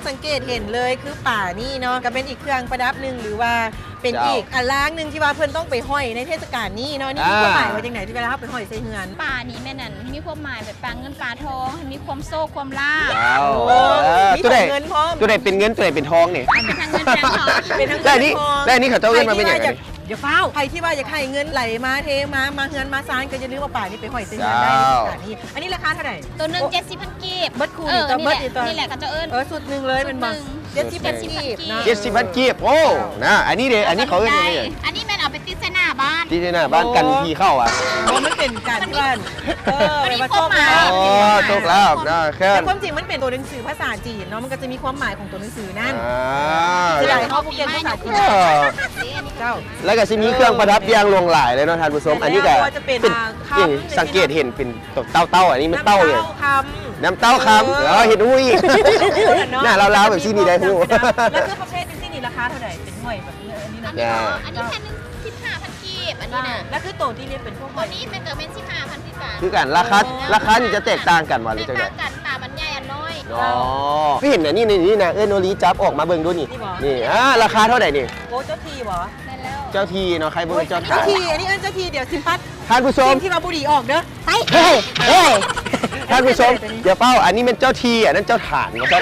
ສັງເກດເຫັນເລີຍຄືປານີ້ເນາະ ກໍເປັນອີກເຄື່ອງປະດັບໜຶ່ງ ຫຼືວ່າ ເປັນ ເຈົ້າ ອີກອາລາງໜຶ່ງທີ່ວ່າເພິ່ນຕ້ອງໄປຫ້ອຍໃນເທດສະການນີ້ເນາະ ນີ້ມີ ອ່າ ຄວາມໝາຍວ່າຈັ່ງໃດ ທີ່ເວລາເຮົາໄປຫ້ອຍໃສ່ເຮືອນ? ປານີ້ແມ່ນ ອັນ ມີຄວາມໝາຍແບບປາເງິນປາທອງ ໃຫ້ມີຄວາມໂຊກຄວາມລາບ ວ້າວ ໂອ້ ເອີ ມີ ຕົວໃດ ເງິນພ້ອມ ຕົວໃດເປັນເງິນ ຕົວໃດເປັນທອງນີ້? ເປັນທັງເງິນທັງທອງ ເປັນທັງເງິນທັງທອງ ແລ້ວອັນນີ້ ແລ້ວອັນນີ້ເຂົາເຈົ້າເອີ້ນວ່າເປັນຫຍັງອັນນີ້? ຢ່າຟ້າວ ໃຜທີ່ວ່າຢາກໃຫ້ເງິນໄຫຼມາເທມາ ມາເຮືອນມາຊານ ກໍຢ່າລືມເອົາປານີ້ໄປຫ້ອຍໃສ່ເຮືອນໄດ້ ເຈົ້າ ໃນເທດສະການນີ້. ອັນນີ້ລາຄາເທົ່າໃດ? ໂຕໜຶ່ງ ໂອ້ ເຈັດສິບພັນກີບ ເບິດຄູ່ນີ້ ເອີ ເບິດນີ້ ເຈັດສິບພັນກີບ ເອີ ຊຸດໜຶ່ງເລີຍແມ່ນບໍ່? ເຈັດສິບພັນກີບເນາະ ເຈັດສິບພັນກີບ ໂອ້ ນະ ອັນນີ້ເດ ອັນນີ້ເຂົາເອີ້ນວ່າຫຍັງ? ອັນນີ້ແມ່ນເອົາໄປຕິດໃສ່ໜ້າບ້ານ ຕິດໃສ່ໜ້າບ້ານ ໂອ້ ກັນຜີເຂົ້າອ່ະ ບໍ່ ມັນເປັນການທີ່ວ່າ ເອີ ແບບວ່າໂຊກລາບ ໂອ້ ໂຊກລາບເນາະ ແຕ່ຄວາມຈິງມັນເປັນໂຕໜັງສືພາສາຈີນເນາະ ມັນກໍຈະມີຄວາມໝາຍຂອງໂຕໜັງສືນັ້ນ ອ່າ ເສຍດາຍເຮົາບໍ່ເກັ່ງພາສາຈີນ ເອີ ເຈົ້າ ແລ້ວກໍຊິມີເຄື່ອງປະດັບຢ່າງຫຼວງຫຼາຍເລີຍເນາະທ່ານຜູ້ຊົມ ອັນນີ້ກໍ ເອີ ບໍ່ວ່າຈະເປັນ ເປັນ ອ່າ ຄຳ ສັງເກດເຫັນເປັນ ເຕົ້າ ເຕົ້າ ອັນນີ້ມັນເຕົ້າເລີຍ ນ້ຳເຕົ້າຄຳ ນ້ຳເຕົ້າຄຳ ເອີ ເອີ ເຫັນຮູ້ອີກ ເນາະ ໜ້າລາວໆແບບຊີ້ນີ້ໄດ້ຮູ້ ແລ້ວຄືປະເພດຈັ່ງຊີ້ນີ້ລາຄາເທົ່າໃດ ເປັນຫ້ອຍແບບນີ້ນະ? ອ່າ ອັນນີ້ແຜ່ນໜຶ່ງສິບຫ້າພັນກີບ ອັນນີ້ນະ ອ່າ ແລ້ວຄືໂຕທີ່ເປັນພວກຫ້ອຍ ໂຕນີ້ແມ່ນກໍແມ່ນສິບຫ້າພັນຄືກັນ ຄືກັນ ລາຄາ ໂອ້ ລາຄານີ້ຈະແຕກຕ່າງກັນບໍ່ ຫຼືຈັ່ງໃດ? ແຕກຕ່າງກັນ ຕາມັນໃຫຍ່ ອັນນ້ອຍ ອໍ ຄືເຫັນອັນນີ້ ນີ້ນະ ເອີ້ນໂນລີຈັບອອກມາເບິ່ງດູນີ້ ນີ້ບໍ່? ນີ້ ອ່າ ລາຄາເທົ່າໃດນີ້? ໂອ້ ເຈົ້າທີ່ບໍ່? ແມ່ນແລ້ວ ເຈົ້າທີ່ເນາະ ໃຄເບິ່ງເຈົ້າ ເຈົ້າທີ່ ອັນນີ້ເອີ້ນເຈົ້າທີ່ ດຽວຊິປັດ ທ່ານຜູ້ຊົມ ສິ່ງທີ່ວ່າບໍ່ດີອອກເດີ ໄປ ເຮີ້ຍ ເຮີ້ຍ ທ່ານຜູ້ຊົມ ດຽວເຝົ້າ ອັນນີ້ແມ່ນເຈົ້າທີ່ ອັນນັ້ນເຈົ້າຖານ ວ່າຊັ້ນ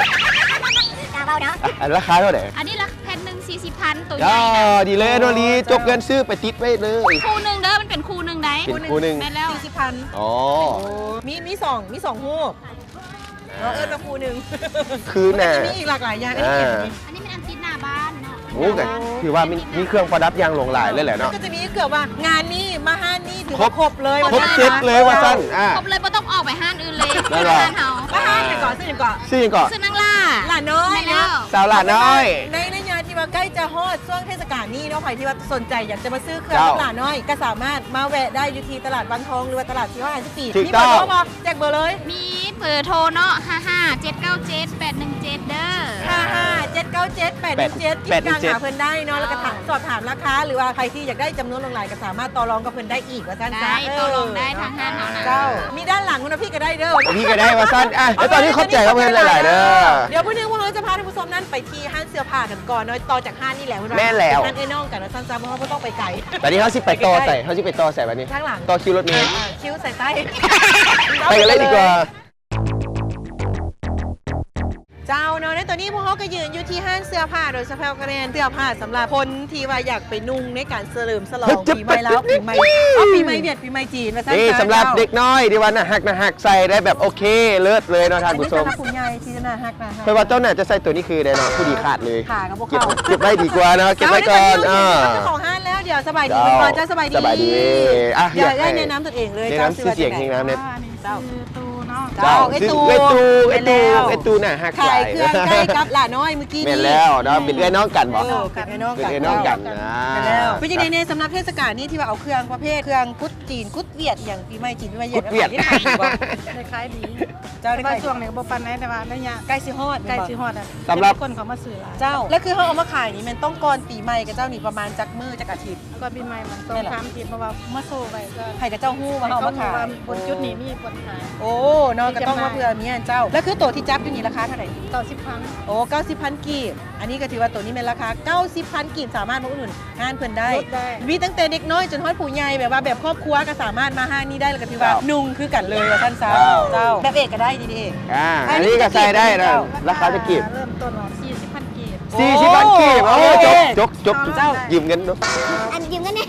ກາເວົ້າເນາະ ອ່ະ ອັນລາຄາເທົ່າໃດ? ອັນນີ້ລາຄາແຜ່ນໜຶ່ງສີ່ສິບພັນ ໂຕໃຫຍ່ນະ ອ່າ ດີເລີຍ ໂນລີ ຈົບເງິນຊື້ໄປຕິດໄວ້ເລີຍ ຄູ່ໜຶ່ງເດີ ມັນເປັນຄູ່ໜຶ່ງໃດ ເປັນຄູ່ໜຶ່ງ ແມ່ນແລ້ວ ສີ່ສິບພັນ ອໍ ໂອ້ ມີ ມີສອງ ມີສອງຮູບ ເນາະ ເອີ້ນວ່າຄູ່ໜຶ່ງ ຄືນະ ມັນກໍຈະມີອີກຫຼາກຫຼາຍຢ່າງ ອັນນີ້ ອ່າ ອັນນີ້ແມ່ນອັນຕິດໜ້າບ້ານເນາະ ໂອ້ ກໍຖືວ່າມີ ມີເຄື່ອງປະດັບຢ່າງຫຼວງຫຼາຍເລີຍແຫຼະເນາະ ມັນກໍຈະມີເກືອບວ່າງານນີ້ມາຮ້ານນີ້ຖືວ່າຄົບເລີຍ ຄົບເຊັດເລີຍວ່າຊັ້ນ ອ່າ ຄົບເລີຍ ບໍ່ຕ້ອງອອກໄປຮ້ານອື່ນເລີຍ ແມ່ນບໍ່ ຮ້ານເຮົາ ມາຮ້ານຫຍັງເກາະ ຊື່ຫຍັງເກາະ ຊື່ຫຍັງເກາະ ຊື່ນາງຫຼ້າ ຫຼ້ານ້ອຍເນາະ ສາວຫຼ້ານ້ອຍ ໃນໄລຍະທີ່ວ່າໃກ້ຈະຮອດຊ່ວງເທດສະການນີ້ເນາະ ໃຜທີ່ວ່າສົນໃຈຢາກຈະມາຊື້ເຄື່ອງ ເຈົ້າ ຫຼ້ານ້ອຍ ກໍສາມາດມາແວະໄດ້ຢູ່ທີ່ຕະຫຼາດວັງທອງ ຫຼືວ່າຕະຫຼາດສີ່ຮ້ອຍຫ້າສິບປີ ຖືກຕ້ອງ ມີເບີໂທບໍ່? ແຈກເບີເລີຍ ມີເບີໂທເນາະ ຫ້າຫ້າເຈັດເກົ້າເຈັດແປດໜຶ່ງເຈັດເດີ ຫ້າຫ້າເຈັດເກົ້າເຈັດແປດໜຶ່ງເຈັດ ຕິດຕາມຫາເພິ່ນໄດ້ເນາະ ແລ້ວກໍຖາມ ສອບຖາມລາຄາ ຫຼືວ່າໃຜທີ່ຢາກໄດ້ຈຳນວນຫຼວງຫຼາຍກໍສາມາດຕໍ່ລອງກັບເພິ່ນໄດ້ອີກວ່າຊັ້ນຊະ ໄດ້ ເອີ ຕໍ່ລອງໄດ້ທາງຮ້ານເຮົານະ ເຈົ້າ ມີດ້ານຫຼັງພຸ້ນນະ ພີ່ກໍໄດ້ເດີ ພີ່ກໍໄດ້ວ່າຊັ້ນ ອ່ະ ແລ້ວຕອນນີ້ຂອບໃຈກັບເພິ່ນຫຼາຍໆເດີ ດຽວມື້ໜຶ່ງພວກເຮົາຈະພາທ່ານຜູ້ຊົມນັ້ນໄປທີ່ຮ້ານເສື້ອຜ້າກັນກ່ອນເນາະ ຕໍ່ຈາກຮ້ານນີ້ແລ້ວ ແມ່ນແລ້ວ ເປັນຮ້ານເອື້ອຍນ້ອງກັນວ່າຊັ້ນຊະ ເພາະເຮົາບໍ່ຕ້ອງໄປໄກ ບັດນີ້ເຮົາຊິໄປຕໍ່ໃສ? ເຮົາຊິໄປຕໍ່ໃສບັດນີ້? ທາງຫຼັງ ຕໍ່ຄິວລົດເມ ອ່າ ຄິວສາຍໃຕ້ ໄປກັນເລີຍດີກວ່າ ເຈົ້າເນາະ ໃນຕອນນີ້ພວກເຮົາກໍຢືນຢູ່ທີ່ຮ້ານເສື້ອຜ້າ ໂດຍສະເພາະກໍແມ່ນເສື້ອຜ້າສຳລັບຄົນທີ່ວ່າຢາກໄປນຸ່ງໃນການສະເຫຼີມສະຫຼອງປີໃໝ່ລາວ ປີໃໝ່ ເອົາ ປີໃໝ່ຫວຽດ ປີໃໝ່ຈີນວ່າຊັ້ນ ນີ້ສຳລັບເດັກນ້ອຍທີ່ວ່າໜ້າຮັກ ໜ້າຮັກ ໃສ່ໄດ້ແບບໂອເຄ ເລີດເລີຍເນາະທ່ານຜູ້ຊົມ ອັນນີ້ສຳລັບຜູ້ໃຫຍ່ທີ່ໜ້າຮັກ ນະ ຂ້ອຍວ່າເຈົ້າໜ້າຈະໃສ່ໂຕນີ້ຄືແດ່ເນາະ ຜູ້ດີຂາດເລີຍ ຂາກໍບໍ່ເຂົ້າ ເກັບ ເກັບໄວ້ດີກວ່າເນາະ ເກັບໄວ້ກ່ອນ ເຈົ້າ ເຈົ້າ ເຈົ້າ ເຈົ້າຂອງຮ້ານແລ້ວ ດຽວສະບາຍດີກ່ອນ ເຈົ້າ ສະບາຍດີ ສະບາຍດີ ອ່ະ ດຽວເອື້ອຍແນະນຳຕົວເອງເລີຍ ແນະນຳຊື່ສຽງເຮັງນາມແດ່ ເຈົ້າ ເຈົ້າ ເຈົ້າ ເອື້ອຍຕູ້ເນາະ ເຈົ້າ ເອື້ອຍຕູ້ ເອື້ອຍຕູ້ ເອື້ອຍຕູ້ໜ້າຮັກຫຼາຍ ຂາຍເຄື່ອງໃກ້ກັບຫຼ້ານ້ອຍມື້ກີ້ນີ້ ແມ່ນແລ້ວເນາະ ເປັນເອື້ອຍນ້ອງກັນບໍ່? ເອີ ເປັນເອື້ອຍນ້ອງກັນ ເປັນເອື້ອຍນ້ອງກັນ ອ່າ ເປັນຈັ່ງໃດແນ່ສຳລັບເທດສະການນີ້ ທີ່ວ່າເອົາເຄື່ອງປະເພດເຄື່ອງກຸດຈີນ ກຸດຫວຽດ ອີ່ຫຍັງ ປີໃໝ່ຈີນ ປີໃໝ່ຫວຽດ ກຸດຫວຽດ ຂາຍດີບໍ່? ໄດ້ຂາຍດີ ເຈົ້າ ແຕ່ວ່າຊ່ວງນີ້ບໍ່ປານໃດ ແຕ່ວ່າໄລຍະໃກ້ຊິຮອດ ໃກ້ຊິຮອດ ແມ່ນບໍ່? ສຳລັບ ຄົນເຂົາມາຊື້ຫຼາຍ ເຈົ້າ ແລ້ວຄືເຮົາເອົາມາຂາຍນີ້ແມ່ນຕ້ອງກ່ອນປີໃໝ່ກັບເຈົ້ານີ້ປະມານຈັກມື້ຈັກອາທິດ? ກ່ອນປີໃໝ່ມັນສອງສາມອາທິດ ເພາະວ່າມາໂຊໄວ້ ໃຫ້ເຂົາເຈົ້າຮູ້ວ່າເຮົາເອົາມາຂາຍ ໃຫ້ເຂົາຮູ້ວ່າບົນຈຸດນີ້ມີບ່ອນຂາຍ ໂອ້ ເນາະ ກໍຕ້ອງມາເພື່ອເມຍເຈົ້າ ແລ້ວຄືໂຕທີ່ຈັບຢູ່ນີ້ລາຄາເທົ່າໃດ? ເກົ້າສິບພັນ ໂອ້ ເກົ້າສິບພັນກີບ ອັນນີ້ກໍຖືວ່າໂຕນີ້ແມ່ນລາຄາເກົ້າສິບພັນກີບ ສາມາດມາອຸດໜູນຮ້ານເພິ່ນໄດ້ ມີຕັ້ງແຕ່ເດັກນ້ອຍຈົນຮອດຜູ້ໃຫຍ່ ແບບວ່າແບບຄອບຄົວກໍສາມາດມາຮ້ານນີ້ໄດ້ ແລ້ວກໍຖືວ່ານຸ່ງຄືກັນເລີຍວ່າຊັ້ນຊະ ເຈົ້າ ແບບເອກກໍໄດ້ ດີໆ ອ່າ ອັນນີ້ກໍໃສ່ໄດ້ນະ ລາຄາຈັກກີບ? ເລີ່ມຕົ້ນວ່າສີ່ສິບພັນ ສີ່ສິບພັນກີບ ໂອ້ ໂອ້ ຈົກ ຈົກ ເຈົ້າ ຢືມເງິນເນາະ ອັນຢືມເງິນແດ່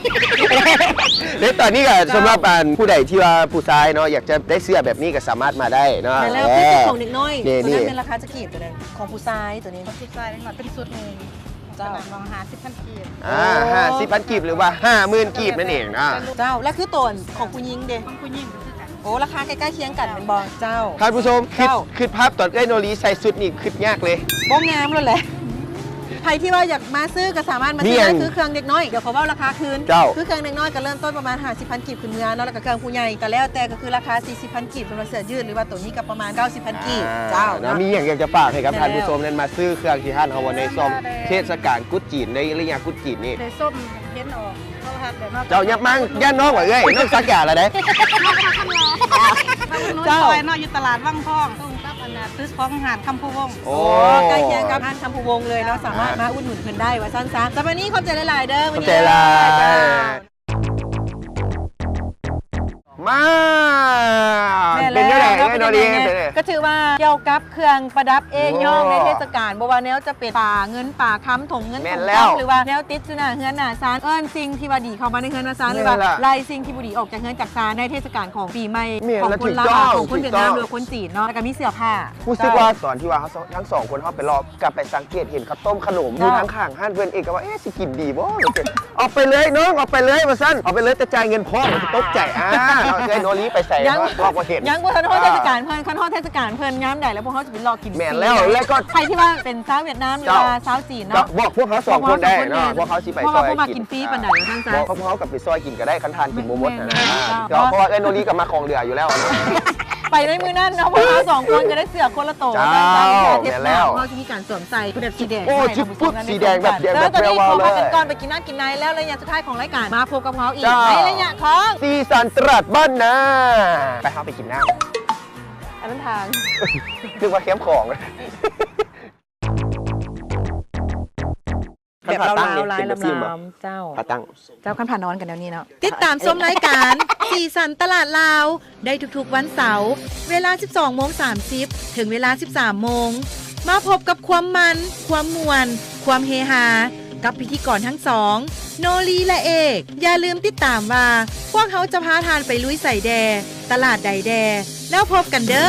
ເດ້ ຕອນນີ້ກໍສຳລັບອັນຜູ້ໃດທີ່ວ່າຜູ້ຊາຍເນາະ ຢາກຈະໄດ້ເສື້ອແບບນີ້ກໍສາມາດມາໄດ້ເນາະ ແມ່ນແລ້ວ ເອີ ຄືຂອງເດັກນ້ອຍ ນີ້ ຕົວນັ້ນແມ່ນລາຄາຈັກກີບ ຕົວນັ້ນຂອງຜູ້ຊາຍ ຕົວນີ້ຂອງຜູ້ຊາຍເປັນຊຸດນີ້ ເຈົ້າ ປະມານຫ້າສິບພັນກີບ ອ່າ ໂອ້ ຫ້າສິບພັນກີບ ຫຼືວ່າຫ້າໝື່ນກີບນັ້ນເອງເນາະ ເຈົ້າ ແລ້ວຄືຕົວຂອງຜູ້ຍິງເດ? ຂອງຜູ້ຍິງກໍຄືກັນ ໂອ້ ລາຄາໃກ້ໆຄຽງກັນແມ່ນບໍ່? ເຈົ້າ ທ່ານຜູ້ຊົມ ຄິດ ເຈົ້າ ຄິດພາບຕອນເອື້ອຍໂນລີໃສ່ຊຸດນີ້ ຄິດຍາກເລີຍ ບໍ່ງາມໂລດແຫຼະ ໃຜທີ່ວ່າຢາກມາຊື້ກໍສາມາດມາຊື້ໄດ້ ຄືເຄື່ອງເດັກນ້ອຍ ດຽວຂໍເວົ້າລາຄາຄືນ ເຈົ້າ ຄືເຄື່ອງເດັກນ້ອຍກໍເລີ່ມຕົ້ນປະມານຫ້າສິບພັນກີບຂຶ້ນເມືອເນາະ ແລ້ວກໍເຄື່ອງຜູ້ໃຫຍ່ກໍແລ້ວແຕ່ ກໍຄືລາຄາສີ່ສິບພັນກີບ ສຳລັບເສື້ອຢືດ ຫຼືວ່າໂຕນີ້ກໍປະມານເກົ້າສິບພັນກີບ ອ່າ ເຈົ້າ ເນາະ ເນາະ ມີຫຍັງຢາກຈະຝາກໃຫ້ກັບທ່ານຜູ້ຊົມນັ້ນ ມາຊື້ເຄື່ອງທີ່ຮ້ານເຮົາໃນຊ່ວງເທດສະການກຸດຈີນ ໃນໄລຍະກຸດຈີນນີ້ ໄດ້ຊົມເຫັນອອກ ເຈົ້າຫຍັບມາ ຢ້ານນ້ອງວ່າເອື້ອຍ ນ້ອງສັກຢາແລ້ວໃດ ເຈົ້າ ເນາະ ຢູ່ຕະຫຼາດວັງທອງ ຕົງກັບອັນນ່າ ຕຶກຂອງຮ້ານຄຳພູວົງ ໂອ້ ໃກ້ຄຽງກັບຮ້ານຄຳພູວົງເລີຍເນາະ ສາມາດມາອຸດໜູນເພິ່ນໄດ້ວ່າຊັ້ນຊະ ສຳລັບມື້ນີ້ຂອບໃຈຫຼາຍໆເດີ ຂອບໃຈຫຼາຍ ມື້ນີ້ ມາ ເປັນຈັ່ງໃດເອື້ອຍໂນລີ? ກໍຖືວ່າກ່ຽວກັບເຄື່ອງປະດັບເອຍອງໃນເທດສະການ ບໍ່ວ່າແນວຈະເປັນປາເງິນປາຄຳ ຖົງເງິນຖົງຄຳ ຫຼືວ່າແນວຕິດຢູ່ໜ້າເຮືອນໜ້າຊານ ເອີ້ນສິ່ງທີ່ວ່າດີເຂົ້າມາໃນເຮືອນວ່າຊານ ຫຼືວ່າໄລ່ສິ່ງທີ່ບໍ່ດີອອກຈາກເຮືອນຈາກຊານ ໃນເທດສະການຂອງປີໃໝ່ຂອງຄົນລາວ ຂອງຄົນຫວຽດນາມ ຫຼືຄົນຈີນເນາະ ແລ້ວກໍມີເສື້ອຜ້າ ຮູ້ສຶກວ່າຕອນທີ່ວ່າເຮົາທັງສອງຄົນເຮົາໄປເລາະ ກັບໄປສັງເກດເຫັນເຂົ້າຕົ້ມຂະໜົມຢູ່ທາງຂ້າງຮ້ານເພິ່ນເອງ ກໍວ່າ ເອະ ຊິກິນດີບໍ່? ອອກໄປເລີຍນ້ອງ ອອກໄປເລີຍວ່າຊັ້ນ ອອກໄປເລີຍ ແຕ່ຈ່າຍເງິນພ້ອມ ຕົກໃຈ ອ່າ ເອື້ອຍໂນລີໄປໃສ ຍັງ ເຮົາກໍເຫັນ ຍັງບໍ່ທັນຮອດເທດສະການເພິ່ນ ຄັນຮອດເທດສະການເພິ່ນຍາມໃດແລ້ວ ພວກເຮົາຊິໄປເລາະກິນຟຣີ ແມ່ນແລ້ວ ແລ້ວກໍໃຜທີ່ວ່າເປັນຊາວຫວຽດນາມ ຫຼືວ່າຊາວຈີນເນາະ ບອກພວກເຮົາສອງຄົນໄດ້ເນາະ ພວກເຮົາຊິໄປຊ່ອຍກິນ ເພາະວ່າພວກເຮົາກໍໄປຊ່ອຍກິນກໍໄດ້ ຄັນທ່ານກິນບໍ່ໝົດນະ ເພາະວ່າເອື້ອຍໂນລີກໍມັກຂອງເຫຼືອຢູ່ແລ້ວ ໄປໃນມື້ນັ້ນເນາະ ພວກເຮົາສອງຄົນກໍໄດ້ເສື້ອຄົນລະໂຕ ເຈົ້າ ແມ່ນແລ້ວ ເຮົາຊິມີການ ສວມໃສ່ແບບສີແດງ ໂອ້ ໃສ່ ຊຸດ ຊຸດສີແດງແບບ ແບບແວວເລີຍ ກ່ອນໄປກິນນ້ຳກິນໃນແລ້ວ ໄລຍະສຸດທ້າຍຂອງລາຍການ ມາພົບກັບເຮົາອີກ ເຈົ້າ ໃນໄລຍະຂອງສີສັນຕະຫຼາດບ້ານນາ ໄປ ເຮົາໄປກິນນ້ຳ ໄປ ນທາງ ນຶກວ່າແຄມຂອງ ແບບລາວໆ ລາຍລຳໆ ເຈົ້າ ຜ້າຕັ້ງ ເຈົ້າ ຄັນຜ້ານອນກັນແນວນີ້ເນາະ. ຕິດຕາມຊົມລາຍການສີສັນຕະຫຼາດລາວ ໄດ້ທຸກໆວັນເສົາ ເວລາສິບສອງໂມງສາມສິບ ເຖິງເວລາສິບສາມໂມງ. ມາພົບກັບຄວາມມັນ, ຄວາມມ່ວນ, ຄວາມເຮຮາ ກັບພິທີກອນທັງສອງ ໂນລີ ແລະ ເອກ. ຢ່າລືມຕິດຕາມວ່າ ພວກເຮົາຈະພາທ່ານໄປລຸຍໃສແດ່, ຕະຫຼາດໃດແດ່. ແລ້ວພົບກັນເດີ້.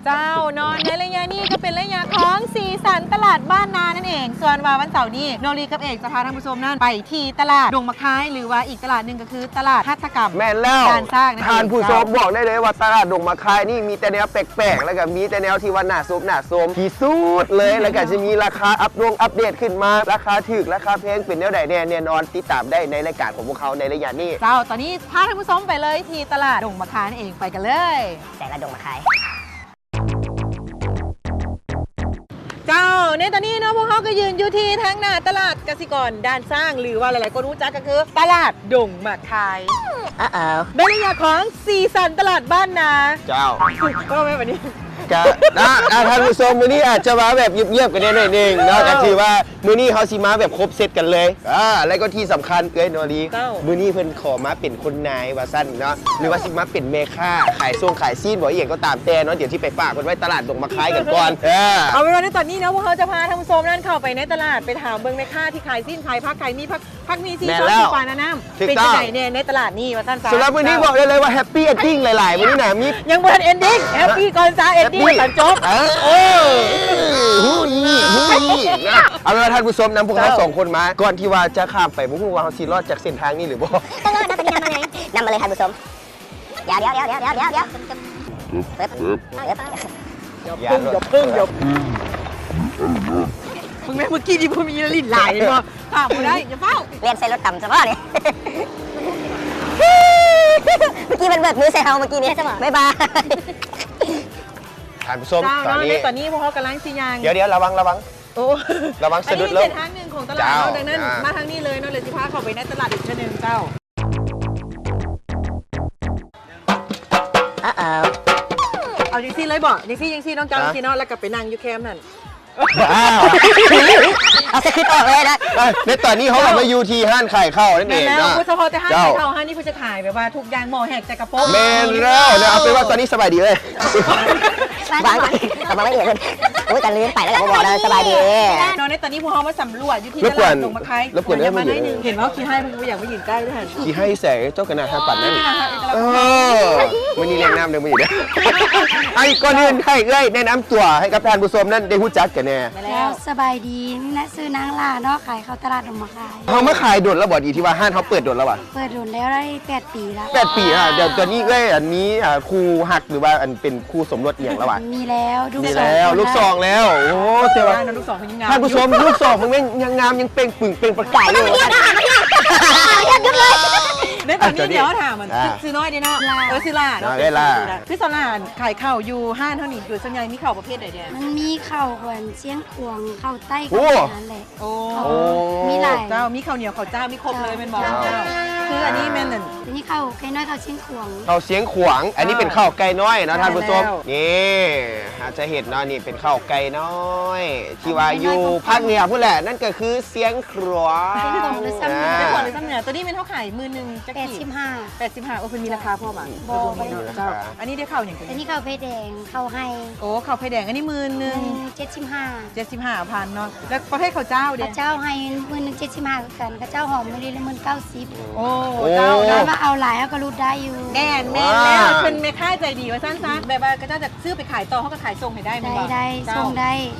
ເຈົ້າເນາະ ໃນໄລຍະນີ້ກໍເປັນໄລຍະຂອງສີສັນຕະຫຼາດບ້ານນານັ້ນເອງ. ສ່ວນວ່າວັນເສົານີ້ ໂນລີກັບເອກຈະພາທ່ານຜູ້ຊົມນັ້ນໄປທີ່ຕະຫຼາດດົງໝາກຄາຍ ຫຼືວ່າອີກຕະຫຼາດໜຶ່ງກໍຄືຕະຫຼາດຫັດຖະກຳ ແມ່ນແລ້ວ ດ້ານຊ້າງນັ້ນເອງ. ທ່ານຜູ້ຊົມ ເຈົ້າ ບອກໄດ້ເລີຍວ່າຕະຫຼາດດົງໝາກຄາຍນີ້ມີແຕ່ແນວແປກໆ ແລ້ວກໍມີແຕ່ແນວທີ່ວ່າໜ້າຊົມ ໜ້າຊົມທີ່ສຸດເລີຍ ແລ້ວກໍຈະມີລາຄາອັບດົງອັບເດດຂຶ້ນມາ ລາຄາຖືກ ລາຄາແພງ ເປັນແນວໃດແດ່ ແນ່ນອນ ຕິດຕາມໄດ້ໃນລາຍການຂອງພວກເຮົາໃນໄລຍະນີ້. ເຈົ້າ ຕອນນີ້ພາທ່ານຜູ້ຊົມໄປເລີຍທີ່ຕະຫຼາດດົງໝາກຄາຍນັ້ນເອງ. ໄປກັນເລີຍ. ແຕ່ລະດົງໝາກຄາຍ. ເຈົ້າ ໃນຕອນນີ້ເນາະ ພວກເຮົາກໍຢືນຢູ່ທີ່ທາງໜ້າຕະຫຼາດກະສິກອນດ້ານຊ້າງ ຫຼືວ່າຫຼາຍໆຄົນຮູ້ຈັກກໍຄືຕະຫຼາດດົງໝາກຄາຍ. ເອີໆ ໃນໄລຍະຂອງສີສັນຕະຫຼາດບ້ານນາ. ເຈົ້າ ກໍແມ່ນແບບນີ້ ກະ ນະ ອາ ທ່ານຜູ້ຊົມ ມື້ນີ້ອາດຈະມາແບບງຽບໆກັນແດ່ໜ້ອຍໜຶ່ງເນາະ ເຈົ້າ ກໍຖືວ່າມື້ນີ້ເຮົາຊິມາແບບຄົບເຊັດກັນເລີຍ. ອາ ແລ້ວກໍທີ່ສຳຄັນ ເອື້ອຍໂນລີ ເຈົ້າ ມື້ນີ້ເພິ່ນຂໍມາເປັນ ຄົນນາຍວ່າຊັ້ນເນາະ ຫຼືວ່າຊິມາເປັນແມ່ຄ້າຂາຍສົ່ງຂາຍຊີ້ນບໍ ອີ່ຫຍັງກໍຕາມແຕ່ເນາະ. ດຽວຊິໄປຝາກເພິ່ນໄວ້ຕະຫຼາດດົງໝາກຄາຍກັນກ່ອນ. ເອີ ເອົາເປັນວ່າໃນຕອນນີ້ເນາະ ພວກເຮົາຈະພາທ່ານຜູ້ຊົມນັ້ນເຂົ້າໄປໃນຕະຫຼາດ ໄປຖາມເບິ່ງແມ່ຄ້າທີ່ຂາຍຊີ້ນ ຂາຍຜັກ ຂາຍໝີ່ ຜັກ ຜັກມີຊີ ແມ່ນແລ້ວ ຊອບ ປານານ້ຳ ເປັນຈັ່ງໃດແດ່ໃນຕະຫຼາດນີ້ວ່າຊັ້ນຊະ. ສຳລັບມື້ນີ້ບອກໄດ້ເລີຍວ່າ Happy Ending ຫຼາຍໆ ມື້ນີ້ນະ ມີ ຍັງບໍ່ທັນ ending Happy ກ່ອນຊະ ending ວ່າຊັ້ນ ຈົບ. ເອີ ເອີ ຮູ້ອີກ ຮູ້ອີກນະ. ເອົາເປັນວ່າທ່ານຜູ້ຊົມນຳພວກເຮົາ ເຈົ້າ ສອງຄົນມາ ກ່ອນທີ່ວ່າຈະຂ້າມໄປ ບໍ່ຮູ້ວ່າເຮົາຊິລອດຈາກເສັ້ນທາງນີ້ຫຼືບໍ່. ຕ້ອງລອດນະ ຕອນນີ້ນຳມາເລີຍ ນຳມາເລີຍທ່ານຜູ້ຊົມ. ດຽວ ດຽວ ດຽວ ເອີບ ຢ່າເພິ່ງ ຢ່າເພິ່ງ ຢ່າເພິ່ງ ມຶງແມ່ນເມື່ອກີ້ນີ້ບໍ່ມີຫຼິ້ນຫຼາຍແມ່ນບໍ່? ຂ້າມບໍ່ໄດ້ ຢ່າຟ້າວ ແລ່ນໃສ່ລົດຕຳຊະບໍ່ນີ້. ເມື່ອກີ້ມັນເບີກມືໃສ່ເຮົາເມື່ອກີ້ນີ້. ບາຍບາຍ ທ່ານຜູ້ຊົມ ເຈົ້າ ຕອນນີ້ ເນາະ ໃນຕອນນີ້ພວກເຮົາກຳລັງຊິຍ່າງ ດຽວ ດຽວ ລະວັງ ລະວັງ ໂອ້ ລະວັງສະດຸດລົງ. ອັນນີ້ເປັນທາງໜຶ່ງຂອງຕະຫຼາດເນາະ ເຈົ້າ ດັ່ງນັ້ນ ອ່າ ມາທາງນີ້ເລີຍເນາະ ແລ້ວຊິພາເຂົ້າໄປໃນຕະຫຼາດອີກເທື່ອໜຶ່ງເຈົ້າ. ເອົາຈັ່ງຊີ້ເລີຍບໍ? ຈັ່ງຊີ້ ຈັ່ງຊີ້ ນ້ອງເຈົ້າ ຈັ່ງຊີ້ເນາະ ແລ້ວກໍໄປນັ່ງຢູ່ແຄມຫັ້ນ. ອ້າວ ເອົາສະຄຣິບອອກເລີຍນະ. ອ່ະ ໃນຕອນນີ້ເຮົາກໍມາຢູ່ທີ່ຮ້ານຂາຍເຂົ້ານັ້ນເອງເນາະ. ແມ່ນແລ້ວ ສະເພາະແຕ່ຮ້ານຂາຍເຂົ້າ ເຈົ້າ ຮ້ານນີ້ເພິ່ນຈະຂາຍແບບວ່າທຸກຢ່າງ ໝໍ້ແຮກ ຈັກກະໂປະ. ແມ່ນແລ້ວນະ. ເອົາເປັນວ່າຕອນນີ້ສະບາຍດີເອີຍ. ວາງ ເອົາມາໄວ້ນີ້ເພິ່ນ ໂອ້ຍ ກໍລືມໄປແລ້ວ ກໍບໍ່ບອກແລ້ວ. ສະບາຍດີເນາະ. ໃນຕອນນີ້ພວກເຮົາມາສຳຫຼວດຢູ່ທີ່ຕະຫຼາດດົງໝາກຄາຍ. ລົບກວນ ລົບກວນ ເອີ ມາໜ້ອຍໜຶ່ງ. ເຫັນວ່າຂີ້ຮ້າຍ ເພິ່ນບໍ່ຢາກມາຢືນໃກ້ເດ້. ຂີ້ຮ້າຍໃສ ເຈົ້າກໍໜ້າຮັກປານນັ້ນ. ເອີ ມື້ນີ້ລ້ຽງນ້ຳເດີ ມື້ນີ້ເດີ. ເອົາ ກ່ອນອື່ນໃຫ້ເອື້ອຍແນະນຳຕົວໃຫ້ກັບທ່ານຜູ້ຊົມນັ້ນໄດ້ຮູ້ຈັກກັນແດ່. ເຈົ້າ ສະບາຍດີ ນີ້ນະ ຊື່ນາງຫຼ້າເນາະ ຂາຍເຂົ້າຕະຫຼາດດົງໝາກຄາຍ. ເຮົາມາຂາຍດົນແລ້ວບໍ? ດີທີ່ວ່າຮ້ານເຮົາເປີດດົນແລ້ວຫວາ? ເປີດດົນແລ້ວໄດ້ແປດປີແລ້ວ. ແປດປີ. ອ່າ ດຽວຕອນນີ້ເອື້ອຍ ອັນ ມີ ອ່າ ຄູ່ຮັກ ຫຼືວ່າ ອັນ ເປັນຄູ່ສົມລົດອີ່ຫຍັງແລ້ວຫວາ? ມີແລ້ວ ລູກສອງ ມີແລ້ວ ລູກສອງແລ້ວ. ໂອ້ ແຕ່ວ່າ ລູກສອງເພິ່ນຍັງງາມ ທ່ານຜູ້ຊົມ ລູກສອງເພິ່ນຍັງງາມ ຍັງເປັ່ງປຶງເປັ່ງປະກາຍຢູ່. ໃນຕອນນີ້ດຽວເຮົາຖາມ ອ່າ ຊື່ນ້ອຍເດ້ເນາະ. ເອີ ຊື່ຫຼ້າເນາະ. ເອີ ຫຼ້າ ຄືສາວຫຼ້າ ຂາຍເຂົ້າຢູ່ຮ້ານເຮົານີ້ ໂດຍສ່ວນໃຫຍ່ມີເຂົ້າປະເພດໃດແດ່? ມັນມີເຂົ້າ ອັນ ຊຽງຂວາງ ເຂົ້າໃຕ້ ໂອ້ ເຂົ້າເໜືອແຫຼະ. ໂອ້ ເຂົ້າ ໂອ້ ມີຫຼາຍ ເຈົ້າ ມີເຂົ້າໜຽວ ເຂົ້າຈ້າວ ມີຄົບເລີຍແມ່ນບໍ່? ເຈົ້າ ເຈົ້າ ຄືອັນນີ້ແມ່ນ ອັນ ອັນນີ້ເຂົ້າໄກ່ນ້ອຍ ເຂົ້າຊຽງຂວາງ. ເຂົ້າຊຽງຂວາງ ເຈົ້າ ອັນນີ້ເປັນເຂົ້າໄກ່ນ້ອຍເນາະ ທ່ານຜູ້ຊົມ. ແມ່ນແລ້ວ ນີ້ ອາດຈະເຫັນເນາະ ນີ້ເປັນເຂົ້າໄກ່ນ້ອຍ ທີ່ວ່າຢູ່ພາກເໜືອພຸ້ນແຫຼະ ນັ້ນກໍຄືຊຽງຂວາງ. ຊຽງຂວາງ ຫຼື ຊຽງຂວາງ ຫຼື ຊຽງເໜືອ. ຕົວນີ້ແມ່ນເຮົາຂາຍໝື່ນໜຶ່ງຈັກກີບ? ແປດສິບຫ້າ. ແປດສິບຫ້າ. ໂອ້ ເພິ່ນມີລາຄາພ້ອມຫວາ? ບໍ່ ບໍ່ມີລາຄາ. ອັນນີ້ເດ ເຂົ້າຫຍັງ? ອັນນີ້ເຂົ້າໄຟແດງ ເຂົ້າໄຮ່. ໂອ້ ເຂົ້າໄຟແດງ ອັນນີ້ໝື່ນໜຶ່ງ ເຈັດສິບຫ້າ. ເຈັດສິບຫ້າພັນເນາະ. ແລ້ວປະເພດເຂົ້າເຈົ້າເດ? ເຂົ້າເຈົ້າໃຫ້ໝື່ນໜຶ່ງ ເຈັດສິບຫ້າຄືກັນ ເຂົາເຈົ້າຫອມມື້ລະໝື່ນເກົ້າສິບ. ໂອ້ ໂອ້ ເຈົ້າ ເຈົ້າ ຖ້າວ່າເອົາຫຼາຍເຮົາກໍຫຼຸດໄດ້ຢູ່. ແມ່ນ ແມ່ນແລ້ວ ເພິ່ນແມ່ຄ້າໃຈດີວ່າຊັ້ນຊະ ແບບວ່າເຂົາເຈົ້າຈະຊື້ໄປຂາຍຕໍ່ ເຮົາກໍຂາຍສົ່ງໃຫ້ໄດ້ແມ່ນບໍ່? ໄດ້ ເຈົ້າ ສົ່ງໄດ້